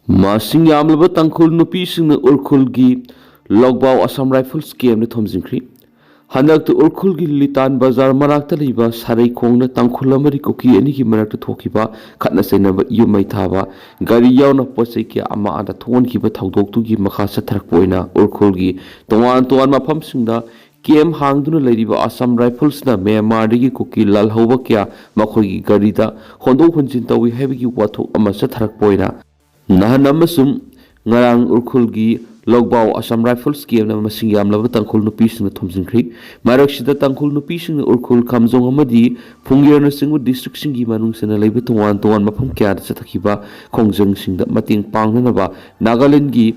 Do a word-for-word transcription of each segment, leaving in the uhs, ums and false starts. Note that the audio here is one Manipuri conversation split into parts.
ꯃꯁꯤꯡ ꯌꯥꯝꯂꯕ ꯇꯥꯡꯈꯨꯜ ꯅꯨꯄꯤꯁꯤꯡꯅ ꯎꯔꯈꯨꯜꯒꯤ ꯂꯣꯛꯕꯥꯎ ꯑꯁꯥꯝ ꯔꯥꯏꯐꯜꯁ ꯀꯦꯝꯗ ꯊꯣꯝꯖꯤꯟꯈ꯭ꯔꯤ꯫ ꯍꯟꯗꯛꯇ ꯎꯔꯈꯨꯜꯒꯤ ꯂꯤꯇꯥꯟ ꯕꯖꯥꯔ ꯃꯅꯥꯛꯇ ꯂꯩꯕ ꯁꯥꯔꯩꯈꯣꯡꯅ ꯇꯥꯡꯈꯨꯜ ꯑꯃꯗꯤ ꯀꯨꯀꯤ ꯑꯅꯤꯒꯤ ꯃꯔꯛꯇ ꯊꯣꯛꯈꯤꯕ ꯈꯠꯅ ꯆꯩꯅꯕ, ꯌꯨꯝ ꯃꯩ ꯊꯥꯕ, ꯒꯥꯔꯤ ꯌꯥꯎꯅ ꯄꯣꯠ ꯆꯩ ꯀꯌꯥ ꯑꯃ ꯑꯥꯗ ꯊꯣꯛꯍꯟꯈꯤꯕ ꯊꯧꯗꯣꯛꯇꯨꯒꯤ ꯃꯈꯥ ꯆꯠꯊꯔꯛꯄ ꯑꯣꯏꯅ ꯎꯔꯈꯨꯜꯒꯤ ꯇꯣꯉꯥꯟ ꯇꯣꯉꯥꯟꯕ ꯃꯐꯝꯁꯤꯡꯗ ꯀꯦꯝ ꯍꯥꯡꯗꯨꯅ ꯂꯩꯔꯤꯕ ꯑꯁꯥꯝ ꯔꯥꯏꯐꯜꯁꯅ ꯃ꯭ꯌꯥꯟꯃꯥꯔꯗꯒꯤ ꯀꯨꯀꯤ ꯂꯥꯜꯍꯧꯕ ꯀꯌꯥ ꯃꯈꯣꯏꯒꯤ ꯒꯥꯔꯤꯗ ꯍꯣꯟꯗꯣꯛ ꯍꯣꯟꯖꯤꯟ ꯇꯧꯏ ꯍꯥꯏꯕꯒꯤ ꯋꯥꯊꯣꯛ ꯑꯃ ꯆꯠꯊꯔꯛꯄ ꯑꯣꯏꯅ ꯅꯍꯥꯟ ꯑꯃꯁꯨꯡ ꯉꯔꯥꯡ ꯎꯔꯈꯨꯜꯒꯤ ꯂꯣꯛꯕꯥꯎ ꯑꯁꯥꯝ ꯔꯥꯏꯐꯜꯁ ꯀꯦꯝꯅ ꯃꯁꯤꯡ ꯌꯥꯝꯂꯕ ꯇꯥꯡꯈꯨꯜ ꯅꯨꯄꯤꯁꯤꯡꯅ ꯊꯣꯝꯖꯤꯟꯈ꯭ꯔꯤ꯫ ꯃꯔꯛꯁꯤꯗ ꯇꯥꯡꯈꯨꯜ ꯅꯨꯄꯤꯁꯤꯡꯅ ꯎꯔꯈꯨꯜ, ꯈꯥꯝꯖꯣꯡ ꯑꯃꯗꯤ ꯐꯨꯡꯒꯦꯔꯅꯆꯤꯡꯕ ꯗꯤꯁꯇ꯭ꯔꯤꯛꯁꯤꯡꯒꯤ ꯃꯅꯨꯡ ꯆꯟꯅ ꯂꯩꯕ ꯇꯣꯉꯥꯟ ꯇꯣꯉꯥꯟꯕ ꯃꯐꯝ ꯀꯌꯥꯗ ꯆꯠꯊꯈꯤꯕ ꯈꯣꯡꯖꯪꯁꯤꯡꯗ ꯃꯇꯦꯡ ꯄꯥꯡꯅꯅꯕ ꯅꯥꯒꯥꯂꯦꯟꯗꯒꯤ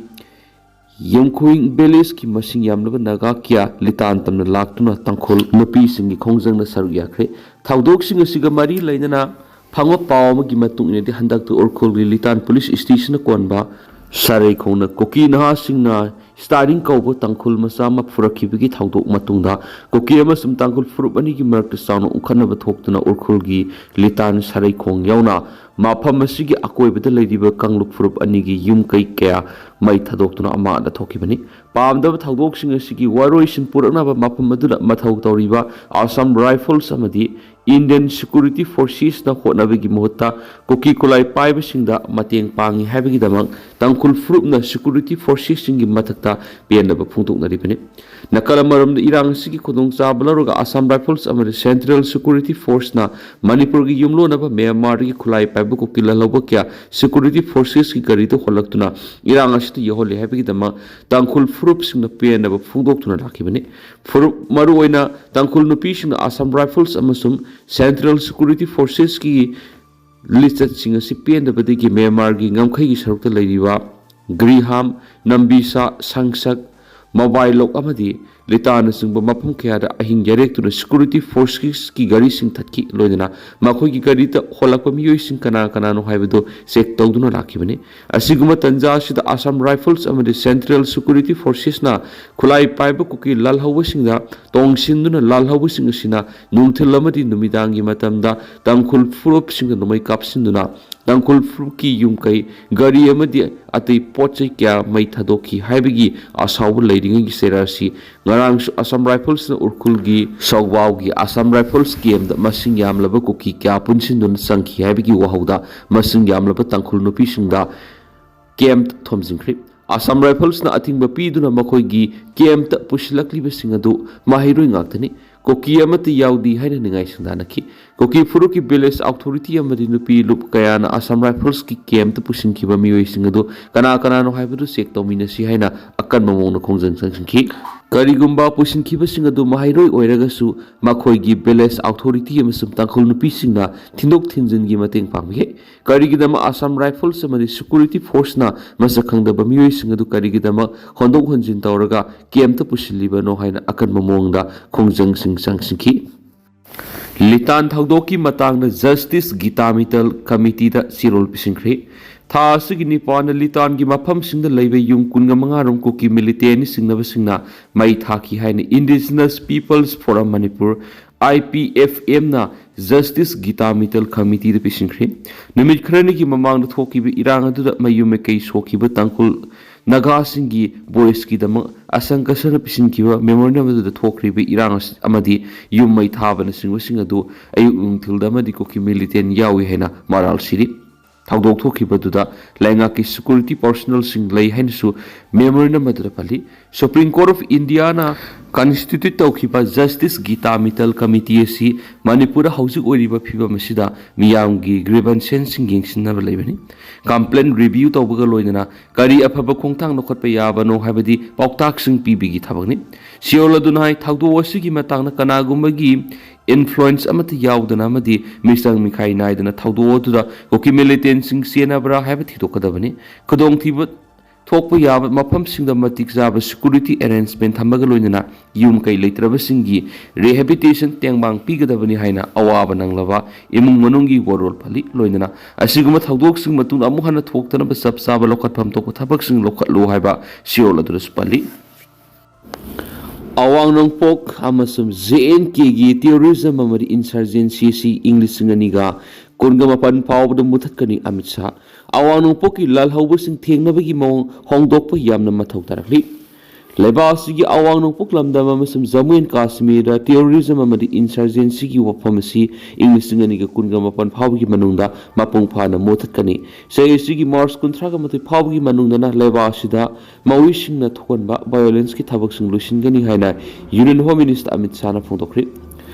ꯌꯨꯝꯈꯨꯏꯡ ꯚꯤꯂꯦꯖꯀꯤ ꯃꯁꯤꯡ ꯌꯥꯝꯂꯕ ꯅꯥꯒꯥ ꯀꯌꯥ ꯂꯤꯇꯥꯟ ꯇꯝꯅ ꯂꯥꯛꯇꯨꯅ ꯇꯥꯡꯈꯨꯜ ꯅꯨꯄꯤꯁꯤꯡꯒꯤ ꯈꯣꯡꯖꯪꯗ ꯁꯔꯨꯛ ꯌꯥꯈ꯭ꯔꯦ꯫ ꯊꯧꯗꯣꯛꯁꯤꯡ ꯑꯁꯤꯒ ꯃꯔꯤ ꯂꯩꯅꯅ ꯐꯪꯕ ꯄꯥꯎ ꯑꯃꯒꯤ ꯃꯇꯨꯡ ꯏꯟꯅꯗꯤ, ꯍꯟꯗꯛꯇ ꯎꯔꯈꯨꯜꯒꯤ ꯂꯤꯇꯥꯟ ꯄꯨꯂꯤꯁ ꯁ꯭ꯇꯦꯁꯟꯅ ꯀꯣꯟꯕ ꯁꯥꯔꯩꯈꯣꯡꯅ ꯀꯨꯀꯤ ꯅꯍꯥꯁꯤꯡꯅ ꯁ꯭ꯇꯥꯔꯤꯡ ꯀꯧꯕ ꯇꯥꯡꯈꯨꯜ ꯃꯆꯥ ꯑꯃ ꯐꯨꯔꯛꯈꯤꯕꯒꯤ ꯊꯧꯗꯣꯛ ꯃꯇꯨꯡꯗ, ꯀꯨꯀꯤ ꯑꯃꯁꯨꯡ ꯇꯥꯡꯈꯨꯜ ꯐꯨꯔꯨꯞ ꯑꯅꯤꯒꯤ ꯃꯔꯛꯇ ꯆꯥꯎꯅ ꯎꯪꯈꯠꯅꯕ ꯊꯣꯛꯇꯨꯅ ꯎꯔꯈꯨꯜꯒꯤ ꯂꯤꯇꯥꯟ ꯁꯥꯔꯩꯈꯣꯡ ꯌꯥꯎꯅ ꯃꯐꯝ ꯑꯁꯤꯒꯤ ꯑꯀꯣꯏꯕꯗ ꯂꯩꯔꯤꯕ ꯀꯥꯡꯂꯨꯞ ꯐꯨꯔꯨꯞ ꯑꯅꯤꯒꯤ ꯌꯨꯝ ꯀꯩ ꯀꯌꯥ ꯃꯩ ꯊꯥꯗꯣꯛꯇꯨꯅ ꯑꯃꯥꯡꯗ ꯊꯣꯛꯈꯤꯕꯅꯤ꯫ ꯄꯥꯝꯗꯕ ꯊꯧꯗꯣꯛꯁꯤꯡ ꯑꯁꯤꯒꯤ ꯋꯥꯔꯣꯏꯁꯤꯟ ꯄꯨꯔꯛꯅꯕ ꯃꯐꯝ ꯑꯗꯨꯗ ꯃꯊꯧ ꯇꯧꯔꯤꯕ ꯑꯁꯥꯝ ꯔꯥꯏꯐꯜꯁ ꯑꯃꯗꯤ ꯏꯟꯗꯤꯌꯟ ꯁꯦꯀ꯭ꯌꯨꯔꯤꯇꯤ ꯐꯣꯔꯁꯦꯁꯅ ꯍꯣꯠꯅꯕꯒꯤ ꯃꯍꯨꯠꯇ ꯀꯨꯀꯤ ꯈꯨꯠꯂꯥꯏ ꯄꯥꯏꯕꯁꯤꯡꯗ ꯃꯇꯦꯡ ꯄꯥꯡꯏ ꯍꯥꯏꯕꯒꯤꯗꯃꯛ ꯇꯥꯡꯈꯨꯜ ꯐꯨꯔꯨꯞꯅ ꯁꯦꯀ꯭ꯌꯨꯔꯤꯇꯤ ꯐꯣꯔꯁꯦꯁꯁꯤꯡꯒꯤ ꯃꯊꯛꯇ ꯄꯦꯟꯗꯕ ꯐꯣꯡꯗꯣꯛꯅꯔꯤꯕꯅꯤ꯫ ꯅꯥꯀꯜ ꯑꯃꯔꯣꯝꯗ, ꯏꯔꯥꯡ ꯑꯁꯤꯒꯤ ꯈꯨꯗꯣꯡꯆꯥꯕ ꯂꯧꯔꯒ ꯑꯁꯥꯝ ꯔꯥꯏꯐꯜꯁ ꯑꯃꯗꯤ ꯁꯦꯟꯇ꯭ꯔꯦꯜ ꯁꯦꯀ꯭ꯌꯨꯔꯤꯇꯤ ꯐꯣꯔꯁꯅ ꯃꯅꯤꯄꯨꯔꯒꯤ ꯌꯨꯝꯂꯣꯟꯅꯕ ꯃ꯭ꯌꯥꯟꯃꯥꯔꯗꯒꯤ ꯈꯨꯠꯂꯥꯏ ꯄꯥꯏꯕ ꯀꯨꯀꯤ ꯂꯥꯜꯍꯧꯕ ꯀꯌꯥ ꯁꯦꯀ꯭ꯌꯨꯔꯤꯇꯤ ꯐꯣꯔꯁꯦꯁꯀꯤ ꯒꯥꯔꯤꯗ ꯍꯣꯜꯂꯛꯇꯨꯅ ꯏꯔꯥꯡ ꯑꯁꯤꯗ ꯌꯧꯍꯜꯂꯤ ꯍꯥꯏꯕꯒꯤꯗꯃꯛ ꯇꯥꯡꯈꯨꯜ ꯐꯨꯔꯨꯞꯁꯤꯡꯅ ꯄꯦꯟꯗꯕ ꯐꯣꯡꯗꯣꯛꯇꯨꯅ ꯂꯥꯛꯈꯤꯕꯅꯤ꯫ ꯐꯨꯔꯨꯞ, ꯃꯔꯨꯑꯣꯏꯅ ꯇꯥꯡꯈꯨꯜ ꯅꯨꯄꯤꯁꯤꯡꯅ ꯑꯁꯥꯝ ꯔꯥꯏꯐꯜꯁ ꯑꯃꯁꯨꯡ ꯁꯦꯟꯇ꯭ꯔꯦꯜ ꯁꯦꯀ꯭ꯌꯨꯔꯤꯇꯤ ꯐꯣꯔꯁꯦꯁꯀꯤ ꯂꯤꯆꯠꯁꯤꯡ ꯑꯁꯤ ꯄꯦꯟꯗꯕꯗꯒꯤ ꯃ꯭ꯌꯥꯟꯃꯥꯔꯒꯤ ꯉꯝꯈꯩꯒꯤ ꯁꯔꯨꯛꯇ ꯂꯩꯔꯤꯕ ꯒ꯭ꯔꯤꯍꯥꯝ, ꯅꯝꯕꯤꯁꯥ, ꯁꯪꯁꯛ, ꯃꯣꯕꯥꯏꯂꯣꯛ ꯑꯃꯗꯤ ꯂꯤꯇꯥꯅꯆꯤꯡꯕ ꯃꯐꯝ ꯀꯌꯥꯗ ꯑꯍꯤꯡ ꯌꯥꯔꯦꯛꯇꯨꯅ ꯁꯦꯀ꯭ꯌꯨꯔꯤꯇꯤ ꯐꯣꯔꯁꯀꯤ ꯒꯥꯔꯤꯁꯤꯡ ꯊꯠꯈꯤ꯫ ꯂꯣꯏꯅꯅ ꯃꯈꯣꯏꯒꯤ ꯒꯥꯔꯤꯗ ꯍꯣꯜꯂꯛꯄ ꯃꯤꯑꯣꯏꯁꯤꯡ ꯀꯅꯥ ꯀꯅꯥꯅꯣ ꯍꯥꯏꯕꯗꯨ ꯆꯦꯛ ꯇꯧꯗꯨꯅ ꯂꯥꯛꯈꯤꯕꯅꯤ꯫ ꯑꯁꯤꯒꯨꯝꯕ ꯇꯟꯖꯥ ꯑꯁꯤꯗ ꯑꯁꯥꯝ ꯔꯥꯏꯐꯜꯁ ꯑꯃꯗꯤ ꯁꯦꯟꯇ꯭ꯔꯦꯜ ꯁꯦꯀ꯭ꯌꯨꯔꯤꯇꯤ ꯐꯣꯔꯁꯦꯁꯅ ꯈꯨꯠꯂꯥꯏ ꯄꯥꯏꯕ ꯀꯨꯀꯤ ꯂꯥꯜꯍꯧꯕꯁꯤꯡꯗ ꯇꯣꯡꯁꯤꯟꯗꯨꯅ ꯂꯥꯜꯍꯧꯕꯁꯤꯡ ꯑꯁꯤꯅ ꯅꯨꯡꯊꯤꯜ ꯑꯃꯗꯤ ꯅꯨꯃꯤꯗꯥꯡꯒꯤ ꯃꯇꯝꯗ ꯇꯥꯡꯈꯨꯜ ꯐꯨꯔꯨꯞꯁꯤꯡꯗ ꯅꯣꯡꯃꯩ ꯀꯥꯞꯁꯤꯟꯗꯨꯅ ꯇꯥꯡꯈꯨꯜ ꯐꯨꯔꯨꯞꯀꯤ ꯌꯨꯝ ꯀꯩ, ꯒꯥꯔꯤ ꯑꯃꯗꯤ ꯑꯇꯩ ꯄꯣꯠ ꯆꯩ ꯀꯌꯥ ꯃꯩ ꯊꯥꯗꯣꯛꯈꯤ ꯍꯥꯏꯕꯒꯤ ꯑꯁꯥꯎꯕ ꯂꯩꯔꯤꯉꯩꯒꯤ ꯆꯩꯔꯥꯁꯤ ꯉꯔꯥꯡꯁꯨ ꯑꯁꯥꯝ ꯔꯥꯏꯐꯜꯁꯅ ꯎꯈ꯭ꯔꯨꯜꯒꯤ ꯁꯥꯎꯕꯥꯎꯒꯤ ꯑꯁꯥꯝ ꯔꯥꯏꯐꯜꯁ ꯀꯦꯝꯗ ꯃꯁꯤꯡ ꯌꯥꯝꯂꯕ ꯀꯨꯀꯤ ꯀꯌꯥ ꯄꯨꯟꯁꯤꯟꯗꯨꯅ ꯆꯪꯈꯤ ꯍꯥꯏꯕꯒꯤ ꯋꯥꯍꯧꯗ ꯃꯁꯤꯡ ꯌꯥꯝꯂꯕ ꯇꯥꯡꯈꯨꯜ ꯅꯨꯄꯤꯁꯤꯡꯗ ꯀꯦꯝꯞ ꯊꯣꯝꯖꯤꯟꯈ꯭ꯔꯦ꯫ ꯑꯁꯥꯝ ꯔꯥꯏꯐꯜꯁꯅ ꯑꯊꯤꯡꯕ ꯄꯤꯗꯨꯅ ꯃꯈꯣꯏꯒꯤ ꯀꯦꯝꯞꯇ ꯄꯨꯁꯤꯜꯂꯛꯂꯤꯕꯁꯤꯡ ꯑꯗꯨ ꯃꯍꯩꯔꯣꯏ ꯉꯥꯛꯇꯅꯤ, ꯀꯨꯀꯤ ꯑꯃꯠꯇ ꯌꯥꯎꯗꯦ ꯍꯥꯏꯅ ꯅꯤꯡꯉꯥꯏ ꯁꯪꯗꯥꯅꯈꯤ꯫ ꯀꯨꯀꯤ ꯐꯨꯔꯨꯞꯀꯤ ꯚꯤꯂꯦꯖ ꯑꯣꯊꯣꯔꯤꯇꯤ ꯑꯃꯗꯤ ꯅꯨꯄꯤ ꯂꯨꯞ ꯀꯌꯥꯅ ꯑꯁꯥꯝ ꯔꯥꯏꯐꯜꯁꯀꯤ ꯀꯦꯝꯞꯇ ꯄꯨꯁꯤꯟꯈꯤꯕ ꯃꯤꯑꯣꯏꯁꯤꯡ ꯑꯗꯨ ꯀꯅꯥ ꯀꯅꯥꯅꯣ ꯍꯥꯏꯕꯗꯨ ꯆꯦꯛ ꯇꯧꯃꯤꯟꯅꯁꯤ ꯍꯥꯏꯅ ꯑꯀꯟꯕ ꯃꯑꯣꯡꯗ ꯈꯣꯡꯖꯪ ꯆꯪꯁꯤꯟꯈꯤ꯫ ꯀꯔꯤꯒꯨꯝꯕ ꯄꯨꯁꯤꯟꯈꯤꯕꯁꯤꯡ ꯑꯗꯨ ꯃꯍꯩꯔꯣꯏ ꯑꯣꯏꯔꯒꯁꯨ ꯃꯈꯣꯏꯒꯤ ꯚꯤꯂꯦꯖ ꯑꯣꯊꯣꯔꯤꯇꯤ ꯑꯃꯁꯨꯡ ꯇꯥꯡꯈꯨꯜ ꯅꯨꯄꯤꯁꯤꯡꯅ ꯊꯤꯟꯗꯣꯛ ꯊꯤꯟꯖꯤꯟꯒꯤ ꯃꯇꯦꯡ ꯄꯥꯡꯕ ꯌꯥꯏ꯫ ꯀꯔꯤꯒꯤꯗꯃꯛ ꯑꯁꯥꯝ ꯔꯥꯏꯐꯜꯁ ꯑꯃꯗꯤ ꯁꯦꯀ꯭ꯌꯨꯔꯤꯇꯤ ꯐꯣꯔꯁꯅ ꯃꯁꯛ ꯈꯪꯗꯕ ꯃꯤꯑꯣꯏꯁꯤꯡ ꯑꯗꯨ ꯀꯔꯤꯒꯤꯗꯃꯛ ꯍꯣꯟꯗꯣꯛ ꯍꯣꯟꯖꯤꯟ ꯇꯧꯔꯒ ꯀꯦꯝꯞꯇ ꯄꯨꯁꯤꯜꯂꯤꯕꯅꯣ ꯍꯥꯏꯅ ꯑꯀꯟꯕ ꯃꯑꯣꯡꯗ ꯈꯣꯡꯖꯪꯁꯤꯡ ꯆꯪꯁꯤꯟꯈꯤ꯫ ꯂꯤꯇꯥꯟ ꯊꯧꯗꯣꯛꯀꯤ ꯃꯇꯥꯡꯗ ꯖꯁꯇꯤꯁ ꯒꯤꯇꯥ ꯃꯤꯇꯜ ꯀꯃꯤꯇꯤꯗ ꯆꯦꯔꯣꯜ ꯄꯤꯁꯤꯟꯈ꯭ꯔꯦ꯫ ꯊꯥ ꯑꯁꯤꯒꯤ ꯅꯤꯄꯥꯟꯗ ꯂꯤꯇꯥꯟꯒꯤ ꯃꯐꯝꯁꯤꯡꯗ ꯂꯩꯕ ꯌꯨꯝ ꯀꯨꯟꯒ ꯃꯉꯥ ꯔꯣꯝ ꯀꯨꯀꯤ ꯃꯤꯂꯤꯇꯦꯟꯅꯤ ꯆꯤꯡꯅꯕꯁꯤꯡꯅ ꯃꯩ ꯊꯥꯈꯤ ꯍꯥꯏꯅ Indigenous Peoples Forum Manipur, I P F M, ꯅ ꯖꯁꯇꯤꯁ ꯒꯤꯇꯥ ꯃꯤꯇꯜ ꯀꯃꯤꯇꯤꯗ ꯄꯤꯁꯤꯟꯈ꯭ꯔꯦ꯫ ꯅꯨꯃꯤꯠ ꯈꯔꯅꯤꯒꯤ ꯃꯃꯥꯡꯗ ꯊꯣꯛꯈꯤꯕ ꯏꯔꯥꯡ ꯑꯗꯨꯗ ꯃꯌꯨꯝ ꯃꯀꯩ ꯁꯣꯛꯈꯤꯕ ꯇꯥꯡꯈꯨꯜ ꯅꯥꯒꯥꯁꯤꯡꯒꯤ ꯚꯣꯏꯁꯀꯤꯗꯃꯛ ꯑꯁꯪꯀꯁꯅ ꯄꯤꯁꯤꯟꯈꯤꯕ ꯃꯦꯃꯣꯔꯦꯟꯗꯝ ꯑꯗꯨꯗ ꯊꯣꯛꯈ꯭ꯔꯤꯕ ꯏꯔꯥꯡ ꯑꯁꯤ ꯑꯃꯗꯤ ꯌꯨꯝ ꯃꯩ ꯊꯥꯕꯅꯆꯤꯡꯕꯁꯤꯡ ꯑꯗꯨ ꯑꯌꯨꯛ ꯅꯨꯡꯊꯤꯜꯗ ꯑꯃꯗꯤ ꯀꯨꯀꯤ ꯃꯤꯂꯤꯇꯦꯟ ꯌꯥꯎꯏ ꯍꯥꯏꯅ ꯃꯔꯥꯜ ꯁꯤꯔꯤ꯫ ꯊꯧꯗꯣꯛ ꯊꯣꯛꯈꯤꯕꯗꯨꯗ ꯂꯩꯉꯥꯛꯀꯤ ꯁꯦꯀ꯭ꯌꯨꯔꯤꯇꯤ ꯄꯥꯔꯁꯣꯅꯦꯜꯁꯤꯡ ꯂꯩ ꯍꯥꯏꯅꯁꯨ ꯃꯦꯃꯣꯔꯦꯟꯗꯝ ꯑꯗꯨꯗ ꯄꯜꯂꯤ꯫ Supreme Court of India ꯅ ꯀꯟꯁꯇꯤꯇ꯭ꯌꯨꯠ ꯇꯧꯈꯤꯕ ꯖꯁꯇꯤꯁ ꯒꯤꯇꯥ ꯃꯤꯇꯜ ꯀꯃꯤꯇꯤ ꯑꯁꯤ ꯃꯅꯤꯄꯨꯔꯗ ꯍꯧꯖꯤꯛ ꯑꯣꯏꯔꯤꯕ ꯐꯤꯕꯝ ꯑꯁꯤꯗ ꯃꯤꯌꯥꯝꯒꯤ ꯒ꯭ꯔꯤꯚꯟꯁꯦꯟꯁꯁꯤꯡ ꯌꯦꯡꯁꯤꯟꯅꯕ ꯂꯩꯕꯅꯤ꯫ ꯀꯝꯄ꯭ꯂꯦꯟ ꯔꯤꯚ꯭ꯌꯨ ꯇꯧꯕꯒ ꯂꯣꯏꯅꯅ ꯀꯔꯤ ꯑꯐꯕ ꯈꯣꯡꯊꯥꯡ ꯂꯧꯈꯠꯄ ꯌꯥꯕꯅꯣ ꯍꯥꯏꯕꯗꯤ ꯄꯥꯎꯇꯥꯛꯁꯤꯡ ꯄꯤꯕꯒꯤ ꯊꯕꯛꯅꯤ꯫ ꯁꯤꯑꯣꯜ ꯑꯗꯨꯅ ꯍꯥꯏ, ꯊꯧꯗꯣꯛ ꯑꯁꯤꯒꯤ ꯃꯇꯥꯡꯗ ꯀꯅꯥꯒꯨꯝꯕꯒꯤ ꯏꯟꯐ꯭ꯂꯨꯋꯦꯟꯁ ꯑꯃꯠꯇ ꯌꯥꯎꯗꯅ ꯑꯃꯗꯤ ꯃꯤꯆꯪ ꯃꯤꯈꯥꯏ ꯅꯥꯏꯗꯅ ꯊꯧꯗꯣꯛ ꯑꯗꯨꯗ ꯀꯨꯀꯤ ꯃꯤꯂꯤꯇꯦꯟꯁꯤꯡ ꯆꯦꯟꯅꯕ꯭ꯔꯥ ꯍꯥꯏꯕ ꯊꯤꯗꯣꯛꯀꯗꯕꯅꯤ꯫ ꯈꯨꯗꯣꯡꯊꯤꯕ ꯊꯣꯛꯄ ꯌꯥꯕ ꯃꯐꯝꯁꯤꯡꯗ ꯃꯇꯤꯛ ꯆꯥꯕ ꯁꯦꯀ꯭ꯌꯨꯔꯤꯇꯤ ꯑꯦꯔꯦꯟꯖꯃꯦꯟ ꯊꯝꯕꯒ ꯂꯣꯏꯅꯅ ꯌꯨꯝ ꯀꯩ ꯂꯩꯇ꯭ꯔꯕꯁꯤꯡꯒꯤ ꯔꯤꯍꯦꯕꯤꯇꯦꯁꯟ ꯇꯦꯡꯕꯥꯡ ꯄꯤꯒꯗꯕꯅꯤ ꯍꯥꯏꯅ ꯑꯋꯥꯕ ꯅꯪꯂꯕ ꯏꯃꯨꯡ ꯃꯅꯨꯡꯒꯤ ꯋꯥꯔꯣꯜ ꯄꯜꯂꯤ꯫ ꯂꯣꯏꯅꯅ ꯑꯁꯤꯒꯨꯝꯕ ꯊꯧꯗꯣꯛꯁꯤꯡ ꯃꯇꯨꯡꯗ ꯑꯃꯨꯛ ꯍꯟꯅ ꯊꯣꯛꯇꯅꯕ ꯆꯞ ꯆꯥꯕ ꯂꯧꯈꯠꯐꯝ ꯊꯣꯛꯄ ꯊꯕꯛꯁꯤꯡ ꯂꯧꯈꯠꯂꯨ ꯍꯥꯏꯕ ꯁꯤꯑꯣꯜ ꯑꯗꯨꯗꯁꯨ ꯄꯜꯂꯤ꯫ ꯑꯋꯥꯡ ꯅꯣꯡꯄꯣꯛ ꯑꯃꯁꯨꯡ J and K ꯒꯤ ꯇꯦꯔꯣꯔꯤꯖꯝ ꯑꯃꯗꯤ ꯏꯟꯁꯔꯖꯦꯟꯁꯤ ꯑꯁꯤ ꯏꯪ ꯂꯤꯁꯤꯡ ꯑꯅꯤꯒ ꯀꯨꯟꯒ ꯃꯥꯄꯟ ꯐꯥꯎꯕꯗ ꯃꯨꯊꯠꯀꯅꯤ꯫ ꯑꯃꯤꯠ ꯁꯥꯍ꯫ ꯑꯋꯥꯡ ꯅꯣꯡꯄꯣꯛꯀꯤ ꯂꯥꯜꯍꯧꯕꯁꯤꯡ ꯊꯦꯡꯅꯕꯒꯤ ꯃꯑꯣꯡ ꯍꯣꯡꯗꯣꯛꯄ ꯌꯥꯝꯅ ꯃꯊꯧ ꯇꯥꯔꯛꯂꯤ꯫ ꯂꯩꯕꯥꯛ ꯑꯁꯤꯒꯤ ꯑꯋꯥꯡ ꯅꯣꯡꯄꯣꯛ ꯂꯝꯗꯝ ꯑꯃꯁꯨꯡ ꯖꯝꯃꯨ ꯑꯦꯟ ꯀꯥꯁꯃꯤꯔꯗ terrorism ꯑꯃꯗꯤ insurgencyꯒꯤ ꯋꯥꯐꯝ ꯑꯁꯤ ꯏꯪ ꯂꯤꯁꯤꯡ ꯑꯅꯤꯒ ꯀꯨꯟꯒ ꯃꯥꯄꯟ ꯐꯥꯎꯕꯒꯤ ꯃꯅꯨꯡꯗ ꯃꯄꯨꯡ ꯐꯥꯅ ꯃꯨꯊꯠꯀꯅꯤ꯫ ꯆꯍꯤ ꯑꯁꯤꯒꯤ ꯃꯥꯔꯆ ꯀꯨꯟꯊ꯭ꯔꯥꯒ ꯃꯥꯊꯣꯏ ꯐꯥꯎꯕꯒꯤ ꯃꯅꯨꯡꯗꯅ ꯂꯩꯕꯥꯛ ꯑꯁꯤꯗ ꯃꯥꯑꯣꯏꯁꯤꯡꯅ ꯊꯣꯛꯍꯟꯕ violenceꯀꯤ ꯊꯕꯛꯁꯤꯡ ꯂꯣꯏꯁꯤꯟꯒꯅꯤ ꯍꯥꯏꯅ Union Home Minister Amit ꯁꯥꯍꯅ ꯐꯣꯡꯗꯣꯛꯈ꯭ꯔꯤ꯫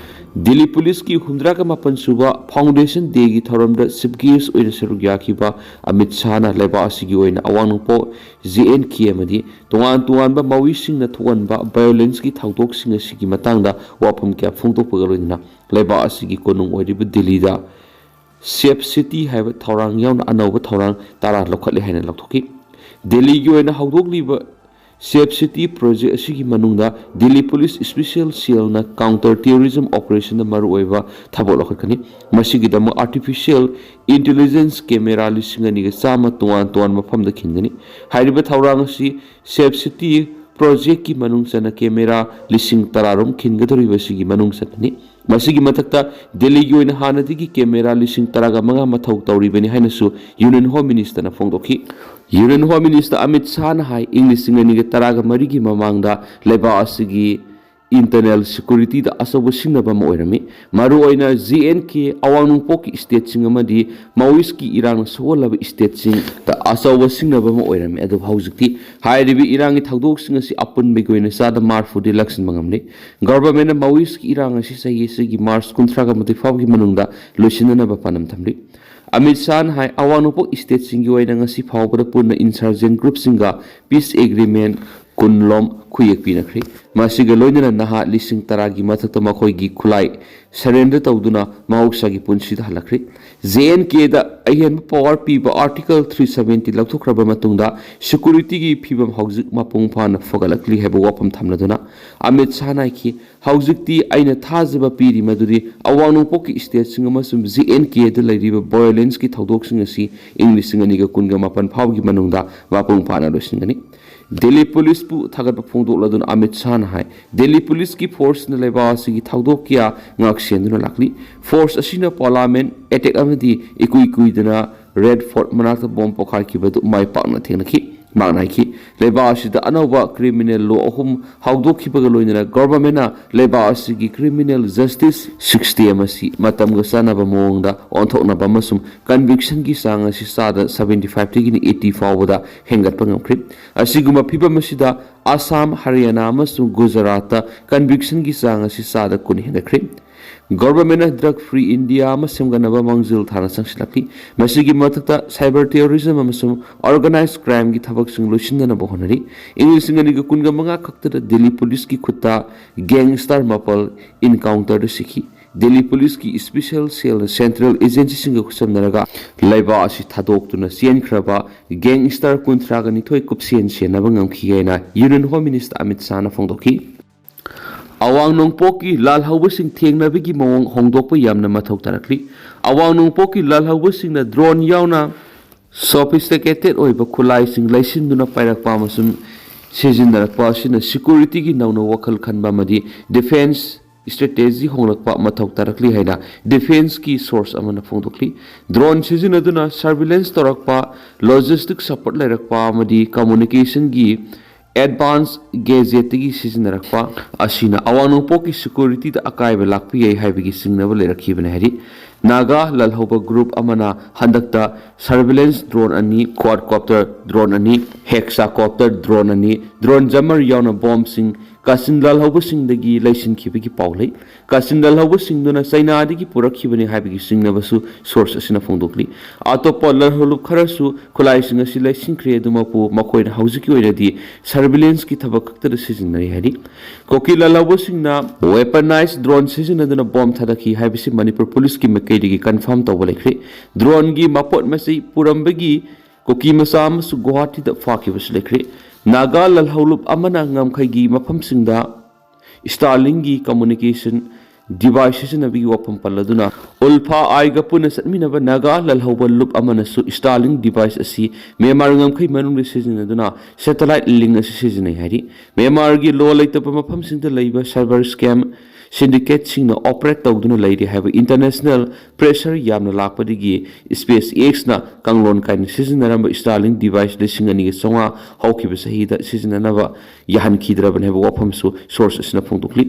Delhi ꯄꯨꯂꯤꯁꯀꯤ ꯍꯨꯝꯗ꯭ꯔꯥꯒ ꯃꯥꯄꯟ ꯁꯨꯕ Foundation Dayꯒꯤ ꯊꯧꯔꯝꯗ chief guest ꯑꯣꯏꯅ ꯁꯔꯨꯛ ꯌꯥꯈꯤꯕ ꯑꯃꯤꯠ ꯁꯥꯍꯅ ꯂꯩꯕꯥꯛ ꯑꯁꯤꯒꯤ ꯑꯣꯏꯅ ꯑꯋꯥꯡ ꯅꯣꯡꯄꯣꯛ, J and K ꯑꯃꯗꯤ ꯇꯣꯉꯥꯟ ꯇꯣꯉꯥꯟꯕ ꯃꯥꯑꯣꯏꯁꯤꯡꯅ ꯊꯣꯛꯍꯟꯕ violenceꯀꯤ ꯊꯧꯗꯣꯛꯁꯤꯡ ꯑꯁꯤꯒꯤ ꯃꯇꯥꯡꯗ ꯋꯥꯐꯝ ꯀꯌꯥ ꯐꯣꯡꯗꯣꯛꯄꯒ ꯂꯣꯏꯅꯅ ꯂꯩꯕꯥꯛ ꯑꯁꯤꯒꯤ ꯀꯣꯅꯨꯡ ꯑꯣꯏꯔꯤꯕ ꯗꯤꯜꯂꯤꯗ Safe City ꯍꯥꯏꯕ ꯊꯧꯔꯥꯡ ꯌꯥꯎꯅ ꯑꯅꯧꯕ ꯊꯧꯔꯥꯡ ꯇꯔꯥ ꯂꯧꯈꯠꯂꯦ ꯍꯥꯏꯅ ꯂꯥꯎꯊꯣꯛꯈꯤ꯫ ꯗꯤꯜꯂꯤꯒꯤ ꯑꯣꯏꯅ ꯍꯧꯗꯣꯛꯂꯤꯕ Safe City Project ꯑꯁꯤꯒꯤ ꯃꯅꯨꯡꯗ Delhi police special cellꯅ counter terrorism operationꯗ ꯃꯔꯨꯑꯣꯏꯕ ꯊꯕꯛ ꯂꯧꯈꯠꯀꯅꯤ꯫ ꯃꯁꯤꯒꯤꯗꯃꯛ artificial intelligence camera ꯂꯤꯁꯤꯡ ꯑꯅꯤꯒ ꯆꯥꯝꯃ ꯇꯣꯉꯥꯟ ꯇꯣꯉꯥꯟꯕ ꯃꯐꯝꯗ ꯈꯤꯟꯒꯅꯤ꯫ ꯍꯥꯏꯔꯤꯕ ꯊꯧꯔꯥꯡ ꯑꯁꯤ Safe City Projectꯀꯤ ꯃꯅꯨꯡ ꯆꯟꯅ camera ꯂꯤꯁꯤꯡ ꯇꯔꯥ ꯔꯣꯝ ꯈꯤꯟꯒꯗꯧꯔꯤꯕ ꯑꯁꯤꯒꯤ ꯃꯅꯨꯡ ꯆꯟꯒꯅꯤ꯫ ꯃꯁꯤꯒꯤ ꯃꯊꯛꯇ ꯗꯤꯜꯂꯤꯒꯤ ꯑꯣꯏꯅ ꯍꯥꯟꯅꯗꯒꯤ camera ꯂꯤꯁꯤꯡ ꯇꯔꯥꯒ ꯃꯉꯥ ꯃꯊꯧ ꯇꯧꯔꯤꯕꯅꯤ ꯍꯥꯏꯅꯁꯨ Union Home Ministerꯅ ꯐꯣꯡꯗꯣꯛꯈꯤ꯫ Union Home Minister ꯑꯃꯤꯠ ꯁꯥꯍꯅ ꯍꯥꯏ, ꯏꯪ ꯂꯤꯁꯤꯡ ꯑꯅꯤꯒ ꯇꯔꯥꯒ ꯃꯔꯤꯒꯤ ꯃꯃꯥꯡꯗ ꯂꯩꯕꯥꯛ ꯑꯁꯤꯒꯤ internal securityꯗ ꯑꯆꯧꯕ ꯁꯤꯡꯅꯕ ꯑꯃ ꯑꯣꯏꯔꯝꯃꯤ꯫ ꯃꯔꯨꯑꯣꯏꯅ J and K ꯑꯋꯥꯡ ꯅꯣꯡꯄꯣꯛꯀꯤ stateꯁꯤꯡ ꯑꯃꯗꯤ Maoistꯀꯤ ꯏꯔꯥꯡꯅ ꯁꯣꯛꯍꯜꯂꯕ stateꯁꯤꯡꯗ ꯑꯆꯧꯕ ꯁꯤꯡꯅꯕ ꯑꯃ ꯑꯣꯏꯔꯝꯃꯤ꯫ ꯑꯗꯨꯕꯨ ꯍꯧꯖꯤꯛꯇꯤ ꯍꯥꯏꯔꯤꯕ ꯏꯔꯥꯡꯒꯤ ꯊꯧꯗꯣꯛꯁꯤꯡ ꯑꯁꯤ ꯑꯄꯨꯟꯕꯒꯤ ꯑꯣꯏꯅ ꯆꯥꯗ ꯃꯔꯤꯐꯨꯗꯤ ꯂꯥꯛꯁꯤꯟꯕ ꯉꯝꯂꯦ꯫ Governmentꯅ Maoistꯀꯤ ꯏꯔꯥꯡ ꯑꯁꯤ ꯆꯍꯤ ꯑꯁꯤꯒꯤ ꯃꯥꯔꯆ ꯀꯨꯟꯊ꯭ꯔꯥꯒ ꯃꯥꯊꯣꯏ ꯐꯥꯎꯕꯒꯤ ꯃꯅꯨꯡꯗ ꯂꯣꯏꯁꯤꯟꯅꯅꯕ ꯄꯥꯟꯗꯝ ꯊꯝꯂꯤ꯫ ꯑꯃꯤꯠ ꯁꯥꯍꯅ ꯍꯥꯏ, ꯑꯋꯥꯡ ꯅꯣꯡꯄꯣꯛ stateꯁꯤꯡꯒꯤ ꯑꯣꯏꯅ ꯉꯁꯤ ꯐꯥꯎꯕꯗ ꯄꯨꯟꯅ insurgent groupꯁꯤꯡꯒ peace agreement ꯀꯨꯟ ꯂꯣꯝ ꯈꯨꯌꯦꯛ ꯄꯤꯅꯈ꯭ꯔꯦ꯫ ꯃꯁꯤꯒ ꯂꯣꯏꯅꯅ ꯅꯍꯥ ꯂꯤꯁꯤꯡ ꯇꯔꯥꯒꯤ ꯃꯊꯛꯇ ꯃꯈꯣꯏꯒꯤ ꯈꯨꯠꯂꯥꯏ surrender ꯇꯧꯗꯨꯅ ꯃꯍꯧꯁꯥꯒꯤ ꯄꯨꯟꯁꯤꯗ ꯍꯜꯂꯛꯈ꯭ꯔꯦ꯫ J and Kꯗ ꯑꯍꯦꯟꯕ power ꯄꯤꯕ Article three seventy ꯂꯧꯊꯣꯛꯈ꯭ꯔꯕ ꯃꯇꯨꯡꯗ securityꯒꯤ ꯐꯤꯕꯝ ꯍꯧꯖꯤꯛ ꯃꯄꯨꯡ ꯐꯥꯅ ꯐꯒꯠꯂꯛꯂꯤ ꯍꯥꯏꯕ ꯋꯥꯐꯝ ꯊꯝꯂꯗꯨꯅ ꯑꯃꯤꯠ ꯁꯥꯍꯅ ꯍꯥꯏꯈꯤ, ꯍꯧꯖꯤꯛꯇꯤ ꯑꯩꯅ ꯊꯥꯖꯕ ꯄꯤꯔꯤ ꯃꯗꯨꯗꯤ ꯑꯋꯥꯡ ꯅꯣꯡꯄꯣꯛꯀꯤ stateꯁꯤꯡ ꯑꯃꯁꯨꯡ J and Kꯗ ꯂꯩꯔꯤꯕ violenceꯀꯤ ꯊꯧꯗꯣꯛꯁꯤꯡ ꯑꯁꯤ ꯏꯪ ꯂꯤꯁꯤꯡ ꯑꯅꯤꯒ ꯀꯨꯟꯒ ꯃꯥꯄꯟ ꯐꯥꯎꯕꯒꯤ ꯃꯅꯨꯡꯗ ꯃꯄꯨꯡ ꯐꯥꯅ ꯂꯣꯏꯁꯤꯟꯒꯅꯤ꯫ ꯗꯦꯜꯂꯤ ꯄꯨꯂꯤꯁꯄꯨ ꯊꯥꯒꯠꯄ ꯐꯣꯡꯗꯣꯛꯂꯗꯨꯅ ꯑꯃꯤꯠ ꯁꯥꯍꯅ ꯍꯥꯏ, ꯗꯦꯜꯂꯤ ꯄꯨꯂꯤꯁꯀꯤ ꯐꯣꯔꯁꯅ ꯂꯩꯕꯥꯛ ꯑꯁꯤꯒꯤ ꯊꯧꯗꯣꯛ ꯀꯌꯥ ꯉꯥꯛꯁꯦꯟꯗꯨꯅ ꯂꯥꯛꯂꯤ꯫ ꯐꯣꯔꯁ ꯑꯁꯤꯅ ꯄꯥꯔꯂꯤꯌꯥꯃꯦꯟꯠ ꯑꯦꯇꯦꯛ ꯑꯃꯗꯤ ꯏꯀꯨꯏ ꯀꯨꯏꯗꯅ ꯔꯦꯗ ꯐꯣꯔꯠ ꯃꯅꯥꯛꯇ ꯕꯣꯝ ꯄꯣꯈꯥꯏꯈꯤꯕꯗꯨ ꯃꯥꯏ ꯄꯥꯛꯅ ꯊꯦꯡꯅꯈꯤ꯫ ꯃꯍꯥꯛꯅ ꯍꯥꯏꯈꯤ, ꯂꯩꯕꯥꯛ ꯑꯁꯤꯗ ꯑꯅꯧꯕ ꯀ꯭ꯔꯤꯃꯤꯅꯦꯜ ꯂꯣ ꯑꯍꯨꯝ ꯍꯧꯗꯣꯛꯈꯤꯕꯒ ꯂꯣꯏꯅꯅ ꯒꯚꯔꯟꯃꯦꯟꯠꯅ ꯂꯩꯕꯥꯛ ꯑꯁꯤꯒꯤ ꯀ꯭ꯔꯤꯃꯤꯅꯦꯜ ꯖꯁꯇꯤꯁ ꯁꯤꯁꯇꯦꯝ ꯑꯁꯤ ꯃꯇꯝꯒ ꯆꯥꯟꯅꯕ ꯃꯑꯣꯡꯗ ꯑꯣꯟꯊꯣꯛꯅꯕ ꯑꯃꯁꯨꯡ ꯀꯟꯚꯤꯛꯁꯟꯒꯤ ꯆꯥꯡ ꯑꯁꯤ ꯆꯥꯗ seventy five ꯗꯒꯤꯅ eighty ꯐꯥꯎꯕꯗ ꯍꯦꯟꯒꯠꯄ ꯉꯝꯈ꯭ꯔꯦ꯫ ꯑꯁꯤꯒꯨꯝꯕ ꯐꯤꯚꯝ ꯑꯁꯤꯗ ꯑꯁꯥꯝ, ꯍꯔꯤꯌꯥꯅꯥ ꯑꯃꯁꯨꯡ ꯒꯨꯖꯔꯥꯠꯇ ꯀꯟꯚꯤꯛꯁꯟꯒꯤ ꯆꯥꯡ ꯑꯁꯤ ꯆꯥꯗ ꯀꯨꯟ ꯍꯦꯟꯒꯠꯈ꯭ꯔꯦ꯫ ꯒꯚꯔꯟꯃꯦꯟꯠꯅ ꯗ꯭ꯔꯒ ꯐ꯭ꯔꯤ ꯏꯟꯗꯤꯌꯥ ꯑꯃ ꯁꯦꯝꯒꯠꯅꯕ ꯃꯥꯡꯖꯤꯜ ꯊꯥꯅ ꯆꯪꯁꯤꯜꯂꯛꯂꯤ꯫ ꯃꯁꯤꯒꯤ ꯃꯊꯛꯇ ꯁꯥꯏꯕꯔ ꯇꯦꯔꯣꯔꯤꯖꯝ ꯑꯃꯁꯨꯡ ꯑꯣꯔꯒꯅꯥꯏꯖ ꯀ꯭ꯔꯥꯏꯝꯒꯤ ꯊꯕꯛꯁꯤꯡ ꯂꯣꯏꯁꯤꯟꯅꯅꯕ ꯍꯣꯠꯅꯔꯤ꯫ ꯏꯪ ꯂꯤꯁꯤꯡ ꯑꯅꯤꯒ ꯀꯨꯟꯒ ꯃꯉꯥ ꯈꯛꯇꯗ ꯗꯦꯜꯂꯤ ꯄꯨꯂꯤꯁꯀꯤ ꯈꯨꯠꯇ ꯒꯦꯡꯁꯇꯔ ꯃꯥꯄꯜ ꯏꯟꯀꯥꯎꯟꯇꯔꯗ ꯁꯤꯈꯤ꯫ ꯗꯦꯜꯂꯤ ꯄꯨꯂꯤꯁꯀꯤ ꯏꯁꯄꯤꯁꯦꯜ ꯁꯦꯜꯅ ꯁꯦꯟꯇ꯭ꯔꯦꯜ ꯑꯦꯖꯦꯟꯁꯤꯁꯤꯡꯒ ꯈꯨꯠꯁꯝꯅꯔꯒ ꯂꯩꯕꯥꯛ ꯑꯁꯤ ꯊꯥꯗꯣꯛꯇꯨꯅ ꯆꯦꯟꯈ꯭ꯔꯕ ꯒꯦꯡꯁꯇꯔ ꯀꯨꯟꯊ꯭ꯔꯥꯒ ꯅꯤꯊꯣꯏ ꯀꯨꯞꯁꯦꯟ ꯁꯦꯟꯅꯕ ꯉꯝꯈꯤ ꯍꯥꯏꯅ ꯌꯨꯅꯤꯌꯟ ꯍꯣꯝ ꯃꯤꯅꯤꯁꯇꯔ ꯑꯃꯤꯠ ꯁꯥꯍꯅ ꯐꯣꯡꯗꯣꯛꯈꯤ꯫ ꯑꯋꯥꯡ ꯅꯣꯡꯄꯣꯛꯀꯤ ꯂꯥꯜꯍꯧꯕꯁꯤꯡ ꯊꯦꯡꯅꯕꯒꯤ ꯃꯑꯣꯡ ꯍꯣꯡꯗꯣꯛꯄ ꯌꯥꯝꯅ ꯃꯊꯧ ꯇꯥꯔꯛꯂꯤ꯫ ꯑꯋꯥꯡ ꯅꯣꯡꯄꯣꯛꯀꯤ ꯂꯥꯜꯍꯧꯕꯁꯤꯡꯅ ꯗ꯭ꯔꯣꯟ ꯌꯥꯎꯅ ꯁꯣꯐꯤꯁꯇꯤꯀꯦꯇꯦꯗ ꯑꯣꯏꯕ ꯈꯨꯠꯂꯥꯏꯁꯤꯡ ꯂꯩꯁꯤꯟꯗꯨꯅ ꯄꯥꯏꯔꯛꯄ ꯑꯃꯁꯨꯡ ꯁꯤꯖꯤꯟꯅꯔꯛꯄ ꯑꯁꯤꯅ ꯁꯦꯀ꯭ꯌꯨꯔꯤꯇꯤꯒꯤ ꯅꯧꯅ ꯋꯥꯈꯜ ꯈꯟꯕ ꯑꯃꯗꯤ ꯗꯤꯐꯦꯟꯁ ꯁ꯭ꯇ꯭ꯔꯦꯇꯦꯖꯤ ꯍꯣꯡꯂꯛꯄ ꯃꯊꯧ ꯇꯥꯔꯛꯂꯤ ꯍꯥꯏꯅ ꯗꯤꯐꯦꯟꯁꯀꯤ ꯁꯣꯔꯁ ꯑꯃꯅ ꯐꯣꯡꯗꯣꯛꯂꯤ꯫ ꯗ꯭ꯔꯣꯟ ꯁꯤꯖꯤꯟꯅꯗꯨꯅ ꯁꯔꯚꯤꯂꯦꯟꯁ ꯇꯧꯔꯛꯄ, ꯂꯣꯖꯤꯁꯇꯤꯛ ꯁꯄꯣꯔꯠ ꯂꯩꯔꯛꯄ ꯑꯃꯗꯤ ꯀꯝꯃ꯭ꯌꯨꯅꯤꯀꯦꯁꯟꯒꯤ ꯑꯦꯗꯚꯥꯟꯁ ꯒꯦꯖꯦꯠꯇꯒꯤ ꯁꯤꯖꯤꯟꯅꯔꯛꯄ ꯑꯁꯤꯅ ꯑꯋꯥꯡ ꯅꯣꯡꯄꯣꯛꯀꯤ ꯁꯦꯀ꯭ꯌꯨꯔꯤꯇꯤꯗ ꯑꯀꯥꯏꯕ ꯂꯥꯛꯄ ꯌꯥꯏ ꯍꯥꯏꯕꯒꯤ ꯆꯤꯡꯅꯕ ꯂꯩꯔꯛꯈꯤꯕꯅꯤ ꯍꯥꯏꯔꯤ꯫ ꯅꯥꯒꯥ ꯂꯥꯜꯍꯧꯕ ꯒ꯭ꯔꯨꯞ ꯑꯃꯅ ꯍꯟꯗꯛꯇ ꯁꯔꯚꯤꯂꯦꯟꯁ ꯗ꯭ꯔꯣꯟ ꯑꯅꯤ, ꯀ꯭ꯋꯥꯗꯀꯣꯞꯇꯔ ꯗ꯭ꯔꯣꯟ ꯑꯅꯤ, ꯍꯦꯛꯁꯥꯀꯣꯞꯇꯔ ꯗ꯭ꯔꯣꯟ ꯑꯅꯤ, ꯗ꯭ꯔꯣꯟ ꯖꯃꯔ ꯌꯥꯎꯅ ꯕꯣꯝꯁꯤꯡ ꯀꯥꯆꯤꯟ ꯂꯥꯜꯍꯧꯕꯁꯤꯡꯗꯒꯤ ꯂꯩꯁꯤꯟꯈꯤꯕꯒꯤ ꯄꯥꯎ ꯂꯩ꯫ ꯀꯥꯆꯤꯟ ꯂꯥꯜꯍꯧꯕꯁꯤꯡꯗꯨꯅ ꯆꯩꯅꯥꯗꯒꯤ ꯄꯨꯔꯛꯈꯤꯕꯅꯤ ꯍꯥꯏꯕꯒꯤ ꯆꯤꯡꯅꯕꯁꯨ ꯁꯣꯔꯁ ꯑꯁꯤꯅ ꯐꯣꯡꯗꯣꯛꯂꯤ꯫ ꯑꯇꯣꯞꯄ ꯂꯥꯜꯍꯧꯂꯨꯞ ꯈꯔꯁꯨ ꯈꯨꯠꯂꯥꯏꯁꯤꯡ ꯑꯁꯤ ꯂꯩꯁꯤꯟꯈ꯭ꯔꯦ, ꯑꯗꯨꯃꯛꯄꯨ ꯃꯈꯣꯏꯅ ꯍꯧꯖꯤꯛꯀꯤ ꯑꯣꯏꯅꯗꯤ ꯁꯔꯚꯤꯂꯦꯟꯁꯀꯤ ꯊꯕꯛ ꯈꯛꯇꯗ ꯁꯤꯖꯤꯟꯅꯔꯤ ꯍꯥꯏꯔꯤ꯫ ꯀꯨꯀꯤ ꯂꯥꯜꯍꯧꯕꯁꯤꯡꯅ ꯋꯦꯄꯅꯥꯏꯖ ꯗ꯭ꯔꯣꯟ ꯁꯤꯖꯤꯟꯅꯗꯨꯅ ꯕꯣꯝ ꯊꯥꯗꯈꯤ ꯍꯥꯏꯕꯁꯤ ꯃꯅꯤꯄꯨꯔ ꯄꯨꯂꯤꯁꯀꯤ ꯃꯥꯏꯀꯩꯗꯒꯤ ꯀꯟꯐꯥꯔꯝ ꯇꯧꯕ ꯂꯩꯈ꯭ꯔꯦ꯫ ꯗ꯭ꯔꯣꯟꯒꯤ ꯃꯄꯣꯠ ꯃꯆꯩ ꯄꯨꯔꯝꯕꯒꯤ ꯀꯨꯀꯤ ꯃꯆꯥ ꯑꯃꯁꯨ ꯒꯨꯋꯥꯍꯥꯇꯤꯗ ꯐꯥꯈꯤꯕꯁꯨ ꯂꯩꯈ꯭ꯔꯦ꯫ ꯅꯥꯒꯥ ꯂꯥꯜꯍꯧꯂꯨꯞ ꯑꯃꯅ ꯉꯝꯈꯩꯒꯤ ꯃꯐꯝꯁꯤꯡꯗ ꯁ꯭ꯇꯥꯔꯂꯤꯡꯒꯤ ꯀꯝꯃ꯭ꯌꯨꯅꯤꯀꯦꯁꯟ ꯗꯤꯚꯥꯏꯁ ꯁꯤꯖꯤꯟꯅꯕꯒꯤ ꯋꯥꯐꯝ ꯄꯜꯂꯗꯨꯅ, ULFA-I-ꯒ ꯄꯨꯟꯅ ꯆꯠꯃꯤꯟꯅꯕ ꯅꯥꯒꯥ ꯂꯥꯜꯍꯧꯕ ꯂꯨꯞ ꯑꯃꯅꯁꯨ Starlink ꯗꯤꯚꯥꯏꯁ ꯑꯁꯤ ꯃ꯭ꯌꯥꯟꯃꯥꯔ ꯉꯝꯈꯩ ꯃꯅꯨꯡꯗ ꯁꯤꯖꯤꯟꯅꯗꯨꯅ ꯁꯦꯇꯦꯂꯥꯏꯠ ꯂꯤꯡ ꯑꯁꯤ ꯁꯤꯖꯤꯟꯅꯩ ꯍꯥꯏꯔꯤ꯫ ꯃ꯭ꯌꯥꯟꯃꯥꯔꯒꯤ ꯂꯣ ꯂꯩꯇꯕ ꯃꯐꯝꯁꯤꯡꯗ ꯂꯩꯕ ꯁꯥꯏꯕꯔ ꯁ꯭ꯀꯦꯝ ꯁꯤꯟꯗꯤꯀꯦꯠꯁꯤꯡꯅ ꯑꯣꯄꯔꯦꯠ ꯇꯧꯗꯨꯅ ꯂꯩꯔꯤ ꯍꯥꯏꯕ ꯏꯟꯇꯔꯅꯦꯁꯅꯦꯜ ꯄ꯭ꯔꯦꯁꯔ ꯌꯥꯝꯅ ꯂꯥꯛꯄꯗꯒꯤ SpaceX-ꯅ ꯀꯥꯡꯂꯣꯟ ꯀꯥꯏꯅ ꯁꯤꯖꯤꯟꯅꯔꯝꯕ Starlink ꯗꯤꯚꯥꯏꯁ ꯂꯤꯁꯤꯡ ꯑꯅꯤꯒ ꯆꯥꯝꯃꯉꯥ ꯍꯧꯈꯤꯕ ꯆꯍꯤꯗ ꯁꯤꯖꯤꯟꯅꯅꯕ ꯌꯥꯍꯟꯈꯤꯗ꯭ꯔꯕꯅꯤ ꯍꯥꯏꯕ ꯋꯥꯐꯝꯁꯨ ꯁꯣꯔꯁ ꯑꯁꯤꯅ ꯐꯣꯡꯗꯣꯛꯂꯤ꯫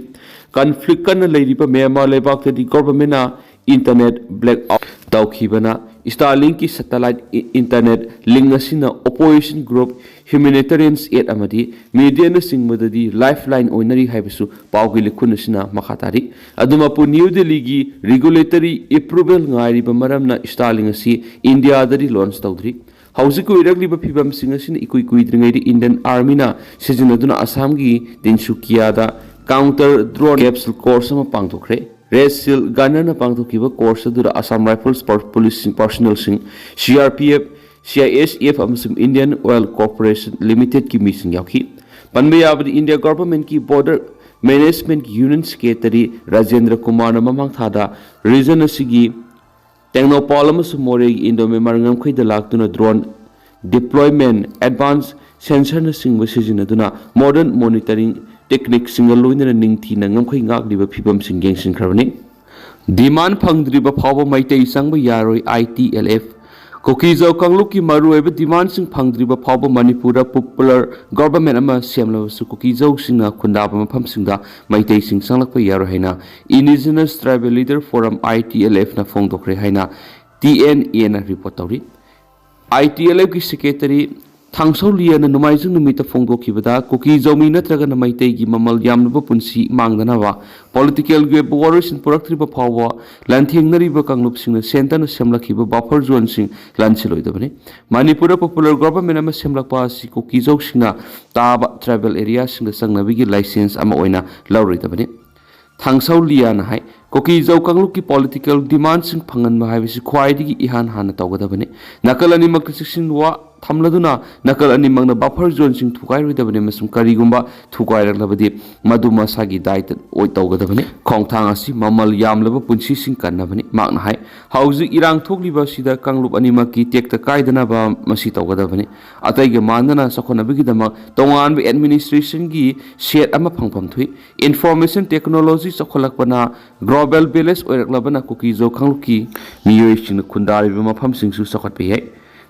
ꯀꯟꯐ꯭ꯂꯤꯛ ꯀꯟꯅ ꯂꯩꯔꯤꯕ ꯃ꯭ꯌꯥꯟꯃꯥꯔ ꯂꯩꯕꯥꯛꯇꯗꯤ ꯒꯣꯚꯔꯟꯃꯦꯟꯠꯅ ꯏꯟꯇꯔꯅꯦꯠ ꯕ꯭ꯂꯦꯛ ꯑꯥꯎꯠ ꯇꯧꯈꯤꯕꯅ Starlink-ꯀꯤ ꯁꯦꯇꯦꯂꯥꯏꯠ ꯏ-, ꯏꯟꯇꯔꯅꯦꯠ ꯂꯤꯡ ꯑꯁꯤꯅ ꯑꯣꯄꯣꯖꯤꯁꯟ ꯒ꯭ꯔꯨꯞ, ꯍ꯭ꯌꯨꯃꯦꯅꯤꯇꯦꯔꯤꯌꯟ ꯑꯦꯗ ꯑꯃꯗꯤ ꯃꯤꯗꯤꯌꯥꯅꯆꯤꯡꯕꯗꯗꯤ ꯂꯥꯏꯐ ꯂꯥꯏꯟ ꯑꯣꯏꯅꯔꯤ ꯍꯥꯏꯕꯁꯨ ꯄꯥꯎꯒꯤ ꯂꯤꯈꯨꯟ ꯑꯁꯤꯅ ꯃꯈꯥ ꯇꯥꯔꯤ꯫ ꯑꯗꯨꯃꯛꯄꯨ, ꯅ꯭ꯌꯨ ꯗꯦꯜꯂꯤꯒꯤ ꯔꯤꯒꯨꯂꯦꯇꯔꯤ ꯑꯦꯄ꯭ꯔꯨꯚꯦꯜ ꯉꯥꯏꯔꯤꯕ ꯃꯔꯝꯅ Starlink ꯑꯁꯤ ꯏꯟꯗꯤꯌꯥꯗꯗꯤ ꯂꯣꯟꯆ ꯇꯧꯗ꯭ꯔꯤ꯫ ꯍꯧꯖꯤꯛ ꯑꯣꯏꯔꯛꯂꯤꯕ ꯐꯤꯕꯝꯁꯤꯡ ꯑꯁꯤꯅ ꯏꯀꯨꯏ ꯀꯨꯏꯗ꯭ꯔꯤꯉꯩꯗ ꯏꯟꯗꯤꯌꯟ ꯑꯥꯔꯃꯤꯅ ꯁꯤꯖꯤꯟꯅꯗꯨꯅ ꯑꯁꯥꯝꯒꯤ ꯇꯤꯟꯁꯨꯀꯤꯌꯥꯗ ꯀꯥꯎꯟꯇꯔ ꯗ꯭ꯔꯣꯟ ꯀꯦꯞꯁꯨꯜ ꯀꯣꯔꯁ ꯑꯃ ꯄꯥꯡꯊꯣꯛꯈ꯭ꯔꯦ꯫ ꯔꯦꯗ ꯁꯤꯜ ꯒꯟꯅꯔꯅ ꯄꯥꯡꯊꯣꯛꯈꯤꯕ ꯀꯣꯔꯁ ꯑꯗꯨꯗ ꯑꯁꯥꯝ ꯔꯥꯏꯐꯜꯁ ꯄꯥꯔ-, ꯄꯨꯂꯤꯁꯁꯤꯡ, ꯄꯥꯔꯁꯣꯅꯦꯜꯁꯤꯡ, CRPF, CISF ꯑꯃꯁꯨꯡ ꯏꯟꯗꯤꯌꯟ ꯑꯣꯏꯜ ꯀꯣꯔꯄꯣꯔꯦꯁꯟ ꯂꯤꯃꯤꯇꯦꯗꯀꯤ ꯃꯤꯁꯤꯡ ꯌꯥꯎꯈꯤ꯫ ꯄꯟꯕ ꯌꯥꯕꯗꯤ, ꯏꯟꯗꯤꯌꯥ ꯒꯣꯚꯔꯟꯃꯦꯟꯠꯀꯤ ꯕꯣꯔꯗꯔ ꯃꯦꯅꯦꯖꯃꯦꯟꯠꯀꯤ ꯌꯨꯅꯤꯌꯟ ꯁꯦꯀ꯭ꯔꯦꯇꯔꯤ ꯔꯥꯖꯦꯟꯗ꯭ꯔ ꯀꯨꯃꯥꯔꯅ ꯃꯃꯥꯡ ꯊꯥꯗ ꯔꯤꯖꯟ ꯑꯁꯤꯒꯤ ꯇꯦꯡꯅꯧꯄꯥꯜ ꯑꯃꯁꯨꯡ ꯃꯣꯔꯦꯒꯤ ꯏꯟꯗꯣ ꯃ꯭ꯌꯥꯟꯃꯥꯔ ꯉꯝꯈꯩꯗ ꯂꯥꯛꯇꯨꯅ ꯗ꯭ꯔꯣꯟ ꯗꯤꯄ꯭ꯂꯣꯏꯃꯦꯟꯠ, ꯑꯦꯗꯚꯥꯟꯁ ꯁꯦꯟꯁꯔꯅꯆꯤꯡꯕ ꯁꯤꯖꯤꯟꯅꯗꯨꯅ ꯃꯣꯗꯔꯟ ꯃꯣꯅꯤꯇꯔꯤꯡ ꯇꯦꯛꯅꯤꯛꯁꯤꯡꯒ ꯂꯣꯏꯅꯅ ꯅꯤꯡꯊꯤꯅ ꯉꯝꯈꯩ ꯉꯥꯛꯂꯤꯕ ꯐꯤꯕꯝꯁꯤꯡ ꯌꯦꯡꯁꯤꯟꯈ꯭ꯔꯕꯅꯤ꯫ ꯗꯤꯃꯥꯟ ꯐꯪꯗ꯭ꯔꯤꯕ ꯐꯥꯎꯕ ꯃꯩꯇꯩ ꯆꯪꯕ ꯌꯥꯔꯣꯏ, ITLF꯫ ꯀꯨꯀꯤꯖꯧ ꯀꯥꯡꯂꯨꯞꯀꯤ ꯃꯔꯨꯑꯣꯏꯕ ꯗꯤꯃꯥꯟꯁꯤꯡ ꯐꯪꯗ꯭ꯔꯤꯕ ꯐꯥꯎꯕ ꯃꯅꯤꯄꯨꯔꯗ ꯄꯣꯄꯨꯂꯔ ꯒꯣꯚꯔꯟꯃꯦꯟꯠ ꯑꯃ ꯁꯦꯝꯂꯕꯁꯨ ꯀꯨꯀꯤꯖꯧꯁꯤꯡꯅ ꯈꯨꯟꯗꯥꯕ ꯃꯐꯝꯁꯤꯡꯗ ꯃꯩꯇꯩꯁꯤꯡ ꯆꯪꯂꯛꯄ ꯌꯥꯔꯣꯏ ꯍꯥꯏꯅ Indigenous Tribal Leader Forum, ITLF-ꯅ ꯐꯣꯡꯗꯣꯛꯈ꯭ꯔꯦ ꯍꯥꯏꯅ TNA-ꯅ ꯔꯤꯄꯣꯔꯠ ꯇꯧꯔꯤ꯫ ITLF-ꯀꯤ ꯁꯦꯀ꯭ꯔꯦꯇꯔꯤ ꯊꯥꯡꯁꯧ ꯂꯤꯌꯥꯅ ꯅꯣꯡꯃꯥꯏꯖꯤꯡ ꯅꯨꯃꯤꯠꯇ ꯐꯣꯡꯗꯣꯛꯈꯤꯕꯗ, ꯀꯨꯀꯤꯖꯧꯃꯤ ꯅꯠꯇ꯭ꯔꯒꯅ ꯃꯩꯇꯩꯒꯤ ꯃꯃꯜ ꯌꯥꯝꯂꯕ ꯄꯨꯟꯁꯤ ꯃꯥꯡꯗꯅꯕ, ꯄꯣꯂꯤꯇꯤꯀꯦꯜꯒꯤ ꯑꯣꯏꯕ ꯋꯥꯔꯣꯏꯁꯤꯟ ꯄꯨꯔꯛꯇ꯭ꯔꯤꯕ ꯐꯥꯎꯕ ꯂꯥꯟꯊꯦꯡꯅꯔꯤꯕ ꯀꯥꯡꯂꯨꯞꯁꯤꯡꯅ ꯁꯦꯟꯇꯔꯅ ꯁꯦꯝꯂꯛꯈꯤꯕ ꯕꯐꯔ ꯖꯣꯟꯁꯤꯡ ꯂꯥꯟꯁꯤꯜꯂꯣꯏꯗꯕꯅꯤ꯫ ꯃꯅꯤꯄꯨꯔꯗ ꯄꯣꯄꯨꯂꯔ ꯒꯣꯚꯔꯟꯃꯦꯟꯠ ꯑꯃ ꯁꯦꯝꯂꯛꯄ ꯑꯁꯤ ꯀꯨꯀꯤꯖꯧꯁꯤꯡꯅ ꯇꯥꯕ ꯇ꯭ꯔꯥꯏꯕꯦꯜ ꯑꯦꯔꯤꯌꯥꯁꯤꯡꯗ ꯆꯪꯅꯕꯒꯤ ꯂꯥꯏꯁꯦꯟꯁ ꯑꯃ ꯑꯣꯏꯅ ꯂꯧꯔꯣꯏꯗꯕꯅꯤ꯫ ꯊꯥꯡꯁꯧ ꯂꯤꯌꯥꯅ ꯍꯥꯏ, ꯀꯨꯀꯤꯖꯧ ꯀꯥꯡꯂꯨꯞꯀꯤ ꯄꯣꯂꯤꯇꯤꯀꯦꯜ ꯗꯤꯃꯥꯟꯁꯤꯡ ꯐꯪꯍꯟꯕ ꯍꯥꯏꯕꯁꯤ ꯈ꯭ꯋꯥꯏꯗꯒꯤ ꯏꯍꯥꯟ ꯍꯥꯟꯅ ꯇꯧꯒꯗꯕꯅꯤ꯫ ꯅꯥꯀꯜ ꯑꯅꯤꯃꯛꯇ ꯆꯦꯛꯁꯤꯟꯋꯥ ꯊꯝꯂꯗꯨꯅ ꯅꯥꯀꯜ ꯑꯅꯤꯃꯛꯅ buffer zoneꯁꯤꯡ ꯊꯨꯒꯥꯏꯔꯣꯏꯗꯕꯅꯤ ꯑꯃꯁꯨꯡ ꯀꯔꯤꯒꯨꯝꯕ ꯊꯨꯒꯥꯏꯔꯛꯂꯕꯗꯤ ꯃꯗꯨ ꯃꯁꯥꯒꯤ ꯗꯥꯏꯇ ꯑꯣꯏ ꯇꯧꯒꯗꯕꯅꯤ꯫ ꯈꯣꯡꯊꯥꯡ ꯑꯁꯤ ꯃꯃꯜ ꯌꯥꯝꯂꯕ ꯄꯨꯟꯁꯤꯁꯤꯡ ꯀꯟꯅꯕꯅꯤ꯫ ꯃꯍꯥꯛꯅ ꯍꯥꯏ, ꯍꯧꯖꯤꯛ ꯏꯔꯥꯡ ꯊꯣꯛꯂꯤꯕ ꯑꯁꯤꯗ ꯀꯥꯡꯂꯨꯞ ꯑꯅꯤꯃꯛꯀꯤ ꯇꯦꯛꯇ ꯀꯥꯏꯗꯅꯕ ꯃꯁꯤ ꯇꯧꯒꯗꯕꯅꯤ꯫ ꯑꯇꯩꯒ ꯃꯥꯟꯅꯅ ꯆꯥꯎꯈꯠꯅꯕꯒꯤꯗꯃꯛ ꯇꯣꯉꯥꯟꯕ administrationꯒꯤ ꯁꯦꯠ ꯑꯃ ꯐꯪꯐꯝ ꯊꯣꯛꯏ꯫ Information technology ꯆꯥꯎꯈꯠꯂꯛꯄꯅ global village ꯑꯣꯏꯔꯛꯂꯕꯅ ꯀꯨꯀꯤ-ꯖꯣ ꯀꯥꯡꯂꯨꯞꯀꯤ ꯃꯤꯑꯣꯏꯁꯤꯡꯅ ꯈꯨꯟꯗꯥꯔꯤꯕ ꯃꯐꯝꯁꯤꯡꯁꯨ ꯆꯥꯎꯈꯠꯄ ꯌꯥꯏ꯫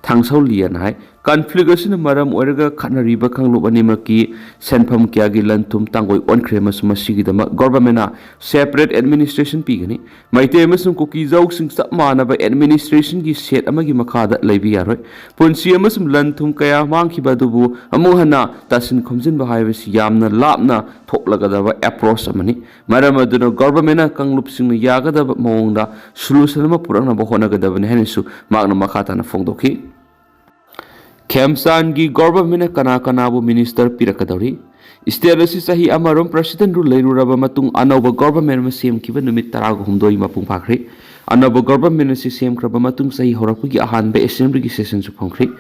ꯊꯥꯡꯁꯧ ꯂꯤꯌꯥꯅ ꯍꯥꯏ, conflict ꯑꯁꯤꯅ ꯃꯔꯝ ꯑꯣꯏꯔꯒ ꯈꯠꯅꯔꯤꯕ ꯀꯥꯡꯂꯨꯞ ꯑꯅꯤꯃꯛꯀꯤ ꯁꯦꯟꯐꯝ ꯀꯌꯥꯒꯤ ꯂꯟ-ꯊꯨꯝ ꯇꯥꯡꯒꯣꯏ ꯑꯣꯟꯈ꯭ꯔꯦ ꯑꯃꯁꯨꯡ ꯃꯁꯤꯒꯤꯗꯃꯛ governmentꯅ separate administration ꯄꯤꯒꯅꯤ꯫ ꯃꯩꯇꯩ ꯑꯃꯁꯨꯡ ꯀꯨꯀꯤ-ꯖꯧꯁꯤꯡ ꯆꯞ ꯃꯥꯟꯅꯕ administrationꯒꯤ ꯁꯦꯠ ꯑꯃꯒꯤ ꯃꯈꯥꯗ ꯂꯩꯕ ꯌꯥꯔꯣꯏ꯫ ꯄꯨꯟꯁꯤ ꯑꯃꯁꯨꯡ ꯂꯟ-ꯊꯨꯝ ꯀꯌꯥ ꯃꯥꯡꯈꯤꯕ ꯑꯗꯨꯕꯨ ꯑꯃꯨꯛ ꯍꯟꯅ ꯇꯥꯁꯤꯟ ꯈꯣꯝꯖꯤꯟꯕ ꯍꯥꯏꯕꯁꯤ ꯌꯥꯝꯅ ꯂꯥꯞꯅ ꯊꯣꯛꯂꯒꯗꯕ approach ꯑꯃꯅꯤ꯫ ꯃꯔꯝ ꯑꯗꯨꯅ governmentꯅ ꯀꯥꯡꯂꯨꯞꯁꯤꯡꯅ ꯌꯥꯒꯗꯕ ꯃꯑꯣꯡꯗ solution ꯑꯃ ꯄꯨꯔꯛꯅꯕ ꯍꯣꯠꯅꯒꯗꯕꯅꯤ ꯍꯥꯏꯅꯁꯨ ꯃꯍꯥꯛꯅ ꯃꯈꯥ ꯇꯥꯅ ꯐꯣꯡꯗꯣꯛꯈꯤ꯫ ꯈꯦꯝꯆꯥꯟꯒꯤ governmentꯅ ꯀꯅꯥ ꯀꯅꯥꯕꯨ minister ꯄꯤꯔꯛꯀꯗꯧꯔꯤ? State ꯑꯁꯤ ꯆꯍꯤ ꯑꯃꯔꯣꯝ president rule ꯂꯩꯔꯨꯔꯕ ꯃꯇꯨꯡ ꯑꯅꯧꯕ government ꯑꯃ ꯁꯦꯝꯈꯤꯕ ꯅꯨꯃꯤꯠ ꯇꯔꯥꯒ ꯍꯨꯝꯗꯣꯏ ꯃꯄꯨꯡ ꯐꯥꯈ꯭ꯔꯦ꯫ ꯑꯅꯧꯕ government ꯑꯁꯤ ꯁꯦꯝꯈ꯭ꯔꯕ ꯃꯇꯨꯡ ꯆꯍꯤ ꯍꯧꯔꯛꯄꯒꯤ ꯑꯍꯥꯟꯕ assemblyꯒꯤ sessionꯁꯨ ꯐꯪꯈ꯭ꯔꯦ꯫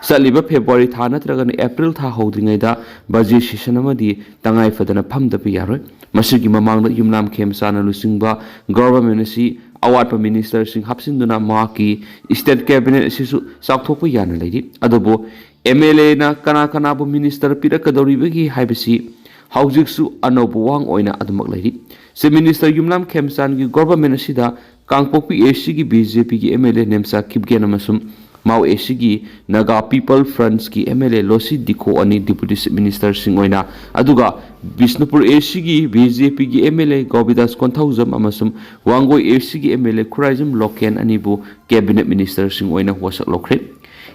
ꯆꯠꯂꯤꯕ February ꯊꯥ ꯅꯠꯇ꯭ꯔꯒꯅ April ꯊꯥ ꯍꯧꯗ꯭ꯔꯤꯉꯩꯗ budget session ꯑꯃꯗꯤ ꯇꯉꯥꯏ ꯐꯗꯅ ꯐꯝꯗꯕ ꯌꯥꯔꯣꯏ꯫ ꯃꯁꯤꯒꯤ ꯃꯃꯥꯡꯗ ꯌꯨꯝꯅꯥꯝ ꯈꯦꯝꯆꯥꯟꯅ ꯂꯨꯆꯤꯡꯕ government ꯑꯁꯤ ꯑꯋꯥꯠꯄ ministerꯁꯤꯡ ꯍꯥꯞꯆꯤꯟꯗꯨꯅ ꯃꯍꯥꯛꯀꯤ state cabinet ꯑꯁꯤꯁꯨ ꯆꯥꯎꯊꯣꯛꯄ ꯌꯥꯅ ꯂꯩꯔꯤ꯫ ꯑꯗꯨꯕꯨ MLAꯅ ꯀꯅꯥ ꯀꯅꯥꯕꯨ minister ꯄꯤꯔꯛꯀꯗꯧꯔꯤꯕꯒꯦ ꯍꯥꯏꯕꯁꯤ ꯍꯧꯖꯤꯛꯁꯨ ꯑꯅꯧꯕ ꯋꯥꯍꯪ ꯑꯣꯏꯅ ꯑꯗꯨꯃꯛ ꯂꯩꯔꯤ꯫ Chief Minister ꯌꯨꯝꯅꯥꯝ ꯈꯦꯝꯆꯥꯟꯒꯤ government ꯑꯁꯤꯗ ꯀꯥꯡꯄꯣꯛꯄꯤ ACꯒꯤ BJPꯒꯤ MLA ꯅꯦꯝꯆꯥ ꯀꯤꯞꯒꯦꯟ ꯑꯃꯁꯨꯡ ꯃꯥꯎ ACꯒꯤ Naga People Frontꯀꯤ MLA ꯂꯣꯁꯤ ꯗꯤꯈꯣ ꯑꯅꯤ Deputy Chief Ministerꯁꯤꯡ ꯑꯣꯏꯅ, ꯑꯗꯨꯒ ꯕꯤꯁꯅꯨꯄꯨꯔ ACꯒꯤ BJPꯒꯤ MLA ꯒꯣꯕꯤꯗꯥꯁ ꯀꯣꯟꯊꯧꯖꯝ ꯑꯃꯁꯨꯡ ꯋꯥꯡꯒꯣꯏ ACꯒꯤ MLA ꯈꯨꯔꯥꯏꯖꯝ ꯂꯣꯀꯦꯟ ꯑꯅꯤꯕꯨ cabinet ministerꯁꯤꯡ ꯑꯣꯏꯅ ꯋꯥꯁꯛ ꯂꯧꯈ꯭ꯔꯦ꯫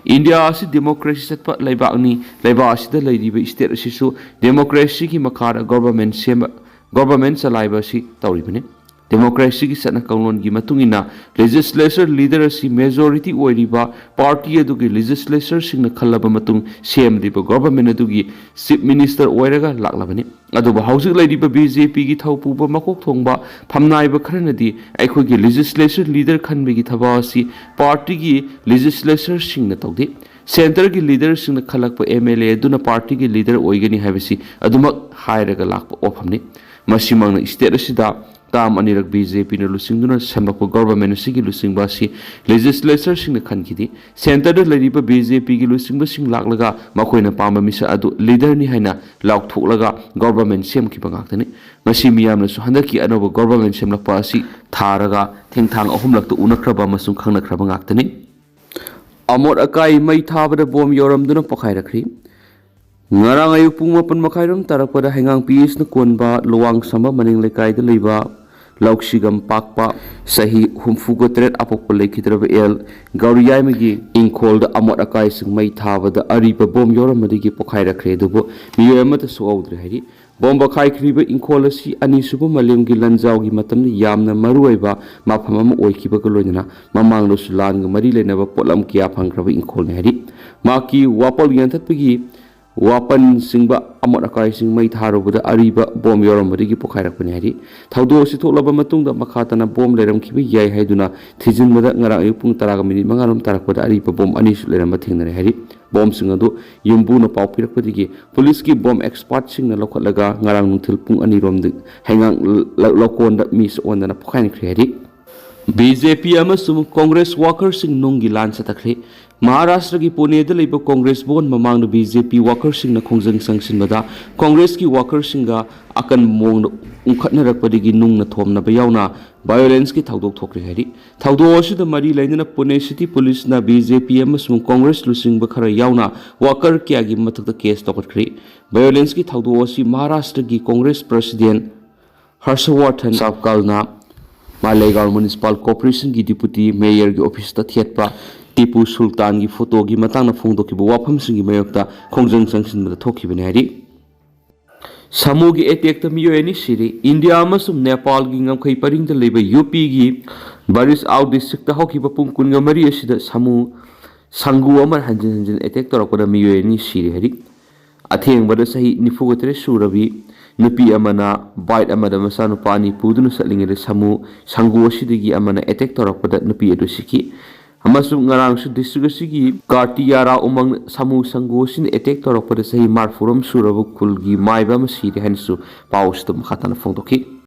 ꯏꯟꯗꯤꯌꯥ ꯑꯁꯤ democracy ꯆꯠꯄ ꯂꯩꯕꯥꯛꯅꯤ꯫ ꯂꯩꯕꯥꯛ ꯑꯁꯤꯗ ꯂꯩꯔꯤꯕ state ꯑꯁꯤꯁꯨ democracyꯒꯤ ꯃꯈꯥꯗ government ꯁꯦꯝꯕ, government ꯆꯂꯥꯏꯕ ꯑꯁꯤ ꯇꯧꯔꯤꯕꯅꯤ꯫ Democracyꯒꯤ ꯆꯠꯅ ꯀꯥꯡꯂꯣꯟꯒꯤ ꯃꯇꯨꯡ ꯏꯟꯅ legislature leader ꯑꯁꯤ majority ꯑꯣꯏꯔꯤꯕ party ꯑꯗꯨꯒꯤ legislatureꯁꯤꯡꯅ ꯈꯜꯂꯕ ꯃꯇꯨꯡ ꯁꯦꯝꯂꯤꯕ government ꯑꯗꯨꯒꯤ chief minister ꯑꯣꯏꯔꯒ ꯂꯥꯛꯂꯕꯅꯤ꯫ ꯑꯗꯨꯕꯨ ꯍꯧꯖꯤꯛ ꯂꯩꯔꯤꯕ BJPꯒꯤ ꯊꯧꯄꯨꯕ ꯃꯀꯣꯛ ꯊꯣꯡꯕ ꯐꯝꯅꯥꯏꯕ ꯈꯔꯅꯗꯤ ꯑꯩꯈꯣꯏꯒꯤ legislature leader ꯈꯟꯕꯒꯤ ꯊꯕꯛ ꯑꯁꯤ partyꯒꯤ legislatureꯁꯤꯡꯅ ꯇꯧꯗꯦ꯫ ꯁꯦꯟꯇꯔꯒꯤ ꯂꯤꯗꯔꯁꯤꯡꯅ ꯈꯜꯂꯛꯄ ꯑꯦꯝ ꯑꯦꯜ ꯑꯦ ꯑꯗꯨꯅ ꯄꯥꯔꯇꯤꯒꯤ ꯂꯤꯗꯔ ꯑꯣꯏꯒꯅꯤ ꯍꯥꯏꯕꯁꯤ ꯑꯗꯨꯃꯛ ꯍꯥꯏꯔꯒ ꯂꯥꯛꯄ ꯋꯥꯐꯝꯅꯤ꯫ ꯃꯁꯤꯃꯛꯅ ꯁ꯭ꯇꯦꯠ ꯑꯁꯤꯗ ꯇꯥꯝ ꯑꯅꯤꯔꯛ ꯕꯤ ꯖꯦ ꯄꯤꯅ ꯂꯨꯆꯤꯡꯗꯨꯅ ꯁꯦꯝꯂꯛꯄ ꯒꯣꯚꯔꯟꯃꯦꯟꯠ ꯑꯁꯤꯒꯤ ꯂꯨꯆꯤꯡꯕ ꯑꯁꯤ ꯂꯦꯖꯤꯁꯂꯦꯆꯔꯁꯤꯡꯅ ꯈꯟꯈꯤꯗꯦ꯫ ꯁꯦꯟꯇꯔꯗ ꯂꯩꯔꯤꯕ ꯕꯤ ꯖꯦ ꯄꯤꯒꯤ ꯂꯨꯆꯤꯡꯕꯁꯤꯡ ꯂꯥꯛꯂꯒ ꯃꯈꯣꯏꯅ ꯄꯥꯝꯕ ꯃꯤꯁꯛ ꯑꯗꯨ ꯂꯤꯗꯔꯅꯤ ꯍꯥꯏꯅ ꯂꯥꯎꯊꯣꯛꯂꯒ ꯒꯣꯚꯔꯟꯃꯦꯟꯠ ꯁꯦꯝꯈꯤꯕ ꯉꯥꯛꯇꯅꯤ꯫ ꯃꯁꯤ ꯃꯤꯌꯥꯝꯅꯁꯨ ꯍꯟꯗꯛꯀꯤ ꯑꯅꯧꯕ ꯒꯣꯚꯔꯟꯃꯦꯟꯠ ꯁꯦꯝꯂꯛꯄ ꯑꯁꯤ ꯊꯥꯔꯒ ꯊꯦꯡꯊꯥꯡ ꯑꯍꯨꯝꯂꯛꯇ ꯎꯅꯈ꯭ꯔꯕ ꯑꯃꯁꯨꯡ ꯈꯪꯅꯈ꯭ꯔꯕ ꯉꯥꯛꯇꯅꯤ꯫ ꯑꯃꯣꯠ ꯑꯀꯥꯏ ꯃꯩ ꯊꯥꯕꯗ ꯕꯣꯝ ꯌꯧꯔꯝꯗꯨꯅ ꯄꯣꯈꯥꯏꯔꯛꯈ꯭ꯔꯤ꯫ ꯉꯔꯥꯡ ꯑꯌꯨꯛ ꯄꯨꯡ ꯃꯥꯄꯟ ꯃꯈꯥꯏꯔꯣꯝ ꯇꯥꯔꯛꯄꯗ ꯍꯩꯉꯥꯡ ꯄꯤ ꯑꯦꯁꯅ ꯀꯣꯟꯕ ꯂꯨꯋꯥꯡꯁꯝꯕ ꯃꯅꯤꯡ ꯂꯩꯀꯥꯏꯗ ꯂꯩꯕ ꯂꯧꯁꯤꯒꯝ ꯄꯥꯛꯄ ꯆꯍꯤ ꯍꯨꯝꯐꯨꯒ ꯇꯔꯦꯠ ꯑꯄꯣꯛꯄ ꯂꯩꯈꯤꯗ꯭ꯔꯕ ꯑꯦꯜ ꯒꯧꯔꯤꯌꯥꯏꯃꯒꯤ ꯏꯪꯈꯣꯜꯗ ꯑꯃꯣꯠ ꯑꯀꯥꯏꯁꯤꯡ ꯃꯩ ꯊꯥꯕꯗ ꯑꯔꯤꯕ ꯕꯣꯝ ꯌꯧꯔꯝꯕꯗꯒꯤ ꯄꯣꯈꯥꯏꯔꯛꯈ꯭ꯔꯦ, ꯑꯗꯨꯕꯨ ꯃꯤꯑꯣꯏ ꯑꯃꯠꯇ ꯁꯣꯛꯍꯧꯗ꯭ꯔꯦ ꯍꯥꯏꯔꯤ꯫ ꯕꯣꯝ ꯄꯣꯈꯥꯏꯈ꯭ꯔꯤꯕ ꯏꯪꯈꯣꯜ ꯑꯁꯤ ꯑꯅꯤꯁꯨꯕ ꯃꯥꯂꯦꯝꯒꯤ ꯂꯥꯟꯖꯥꯎꯒꯤ ꯃꯇꯝꯗ ꯌꯥꯝꯅ ꯃꯔꯨꯑꯣꯏꯕ ꯃꯐꯝ ꯑꯃ ꯑꯣꯏꯈꯤꯕꯒ ꯂꯣꯏꯅꯅ ꯃꯃꯥꯡꯗꯁꯨ ꯂꯥꯟꯒ ꯃꯔꯤ ꯂꯩꯅꯕ ꯄꯣꯠꯂꯝ ꯀꯌꯥ ꯐꯪꯈ꯭ꯔꯕ ꯏꯪꯈꯣꯜꯅꯤ ꯍꯥꯏꯔꯤ꯫ ꯃꯍꯥꯛꯀꯤ ꯋꯥꯄꯜ ꯌꯥꯟꯊꯠꯄꯒꯤ ꯋꯥꯄꯟ ꯆꯤꯡꯕ ꯑꯃꯣꯠ ꯑꯀꯥꯏꯁꯤꯡ ꯃꯩ ꯊꯥꯔꯨꯕꯗ ꯑꯔꯤꯕ ꯕꯣꯝ ꯌꯥꯎꯔꯝꯕꯗꯒꯤ ꯄꯣꯈꯥꯏꯔꯛꯄꯅꯤ ꯍꯥꯏꯔꯤ꯫ ꯊꯧꯗꯣꯛ ꯑꯁꯤ ꯊꯣꯛꯂꯕ ꯃꯇꯨꯡꯗ ꯃꯈꯥ ꯇꯥꯅ ꯕꯣꯝ ꯂꯩꯔꯝꯈꯤꯕ ꯌꯥꯏ ꯍꯥꯏꯗꯨꯅ ꯊꯤꯖꯤꯟꯕꯗ ꯉꯔꯥꯡ ꯑꯌꯨꯛ ꯄꯨꯡ ꯇꯔꯥꯒ ꯃꯤꯅꯤꯠ ꯃꯉꯥꯔꯣꯝ ꯇꯥꯔꯛꯄꯗ ꯑꯔꯤꯕ ꯕꯣꯝ ꯑꯅꯤꯁꯨ ꯂꯩꯔꯝꯕ ꯊꯦꯡꯅꯔꯦ ꯍꯥꯏꯔꯤ꯫ ꯕꯣꯝꯁꯤꯡ ꯑꯗꯨ ꯌꯨꯝꯕꯨꯅ ꯄꯥꯎ ꯄꯤꯔꯛꯄꯗꯒꯤ ꯄꯨꯂꯤꯁꯀꯤ ꯕꯣꯝ ꯑꯦꯛꯁꯄꯥꯔꯠꯁꯤꯡꯅ ꯂꯧꯈꯠꯂꯒ ꯉꯔꯥꯡ ꯅꯨꯡꯊꯤꯜ ꯄꯨꯡ ꯑꯅꯤꯔꯣꯝꯗ ꯍꯩꯉꯥꯡ ꯂ-, ꯂꯧꯀꯣꯟꯗ ꯃꯤ ꯁꯣꯛꯍꯟꯗꯅ ꯄꯣꯈꯥꯏꯈ꯭ꯔꯦ ꯍꯥꯏꯔꯤ꯫ ꯕꯤ ꯖꯦ ꯄꯤ ꯑꯃꯁꯨꯡ ꯀꯣꯡꯒ꯭ꯔꯦꯁ ꯋꯥꯀꯔꯁꯤꯡ ꯅꯨꯡꯒꯤ ꯂꯥꯟ ꯆꯠꯊꯈ꯭ꯔꯦ꯫ ꯃꯍꯥꯔꯥꯁꯇ꯭ꯔꯒꯤ ꯄꯨꯅꯦꯗ ꯂꯩꯕ ꯀꯣꯡꯒ꯭ꯔꯦꯁ ꯚꯋꯟ ꯃꯃꯥꯡꯗ ꯕꯤ ꯖꯦ ꯄꯤ ꯋꯥꯀꯔꯁꯤꯡꯅ ꯈꯣꯡꯖꯪ ꯆꯪꯁꯤꯟꯕꯗ ꯀꯣꯡꯒ꯭ꯔꯦꯁꯀꯤ ꯋꯥꯀꯔꯁꯤꯡꯒ ꯑꯀꯟꯕ ꯃꯑꯣꯡꯗ ꯎꯪꯈꯠꯅꯔꯛꯄꯗꯒꯤ ꯅꯨꯡꯅ ꯊꯣꯝꯅꯕ ꯌꯥꯎꯅ ꯚꯥꯏꯑꯣꯂꯦꯟꯁꯀꯤ ꯊꯧꯗꯣꯛ ꯊꯣꯛꯈ꯭ꯔꯦ ꯍꯥꯏꯔꯤ꯫ ꯊꯧꯗꯣꯛ ꯑꯁꯤꯗ ꯃꯔꯤ ꯂꯩꯅꯅ ꯄꯨꯅꯦ ꯁꯤꯇꯤ ꯄꯨꯂꯤꯁꯅ ꯕꯤ ꯖꯦ ꯄꯤ ꯑꯃꯁꯨꯡ ꯀꯣꯡꯒ꯭ꯔꯦꯁ ꯂꯨꯆꯤꯡꯕ ꯈꯔ ꯌꯥꯎꯅ ꯋꯥꯀꯔ ꯀꯌꯥꯒꯤ ꯃꯊꯛꯇ ꯀꯦꯁ ꯂꯧꯈꯠꯈ꯭ꯔꯦ꯫ ꯚꯥꯏꯑꯣꯂꯦꯟꯁꯀꯤ ꯊꯧꯗꯣꯛ ꯑꯁꯤ ꯃꯍꯥꯔꯥꯁꯇ꯭ꯔꯒꯤ ꯀꯣꯡꯒ꯭ꯔꯦꯁ ꯄ꯭ꯔꯁꯤꯗꯦꯟ ꯍꯔꯁꯋꯥꯔꯊꯟ ꯁꯥꯕꯀꯥꯜꯅ ꯃꯥꯂꯦꯒꯥꯎ ꯃ꯭ꯌꯨꯅꯤꯁꯤꯄꯥꯜ ꯀꯣꯔꯄꯣꯔꯦꯁꯟꯒꯤ ꯗꯤꯄꯨꯇꯤ ꯃꯦꯌꯔꯒꯤ ꯑꯣꯐꯤꯁꯇ ꯊꯦꯠꯄ ꯇꯤꯄꯨ ꯁꯨꯜꯇꯥꯟꯒꯤ ꯐꯣꯇꯣꯒꯤ ꯃꯇꯥꯡꯗ ꯐꯣꯡꯗꯣꯛꯈꯤꯕ ꯋꯥꯐꯝꯁꯤꯡꯒꯤ ꯃꯥꯌꯣꯛꯇ ꯈꯣꯡꯖꯪ ꯆꯪꯁꯤꯟꯕꯗ ꯊꯣꯛꯈꯤꯕꯅꯤ ꯍꯥꯏꯔꯤ꯫ ꯁꯥꯃꯨꯒꯤ ꯑꯦꯇꯦꯛꯇ ꯃꯤꯑꯣꯏ ꯑꯅꯤ ꯁꯤꯔꯦ꯫ ꯏꯟꯗꯤꯌꯥ ꯑꯃꯁꯨꯡ ꯅꯦꯄꯥꯜꯒꯤ ꯉꯝꯈꯩ ꯄꯔꯤꯡꯗ ꯂꯩꯕ ꯌꯨ ꯄꯤꯒꯤ ꯕꯥꯔꯤꯁ ꯑꯥꯎ ꯗꯤꯁꯇ꯭ꯔꯤꯛꯇ ꯍꯧꯈꯤꯕ ꯄꯨꯡ ꯀꯨꯟꯒ ꯃꯔꯤ ꯑꯁꯤꯗ ꯁꯥꯃꯨ ꯁꯪꯒꯨ ꯑꯃ ꯍꯟꯖꯤꯟ ꯍꯟꯖꯤꯟ ꯑꯦꯇꯦꯛ ꯇꯧꯔꯛꯄꯗ ꯃꯤꯑꯣꯏ ꯑꯅꯤ ꯁꯤꯔꯦ ꯍꯥꯏꯔꯤ꯫ ꯑꯊꯦꯡꯕꯗ ꯆꯍꯤ ꯅꯤꯐꯨꯒ ꯇꯔꯦꯠ ꯁꯨꯔꯕꯤ ꯅꯨꯄꯤ ꯑꯃꯅ ꯕꯥꯏꯛ ꯑꯃꯗ ꯃꯆꯥꯅꯨꯄꯥ ꯑꯅꯤ ꯄꯨꯗꯨꯅ ꯆꯠꯂꯤꯉꯩꯗ ꯁꯥꯃꯨ ꯁꯪꯒꯨ ꯑꯁꯤꯗꯒꯤ ꯑꯃꯅ ꯑꯦꯇꯦꯛ ꯇꯧꯔꯛꯄꯗ ꯅꯨꯄꯤ ꯑꯗꯨ ꯁꯤꯈꯤ꯫ ꯑꯃꯁꯨꯡ ꯉꯔꯥꯡꯁꯨ ꯗꯤꯁꯇ꯭ꯔꯤꯛ ꯑꯁꯤꯒꯤ ꯀꯥꯔꯇꯤꯌꯥꯔꯥ ꯎꯃꯪ ꯁꯥꯃꯨ ꯁꯪꯒꯨ ꯑꯁꯤꯅ ꯑꯦꯇꯦꯛ ꯇꯧꯔꯛꯄꯗ ꯆꯍꯤ ꯃꯔꯤꯐꯨꯔꯣꯝ ꯁꯨꯔꯕ ꯈꯨꯜꯒꯤ ꯃꯥꯏꯕ ꯑꯃ ꯁꯤꯔꯦ ꯍꯥꯏꯅꯁꯨ ꯄꯥꯎ ꯑꯁꯤꯗ ꯃꯈꯥ ꯇꯥꯅ ꯐꯣꯡꯗꯣꯛꯈꯤ꯫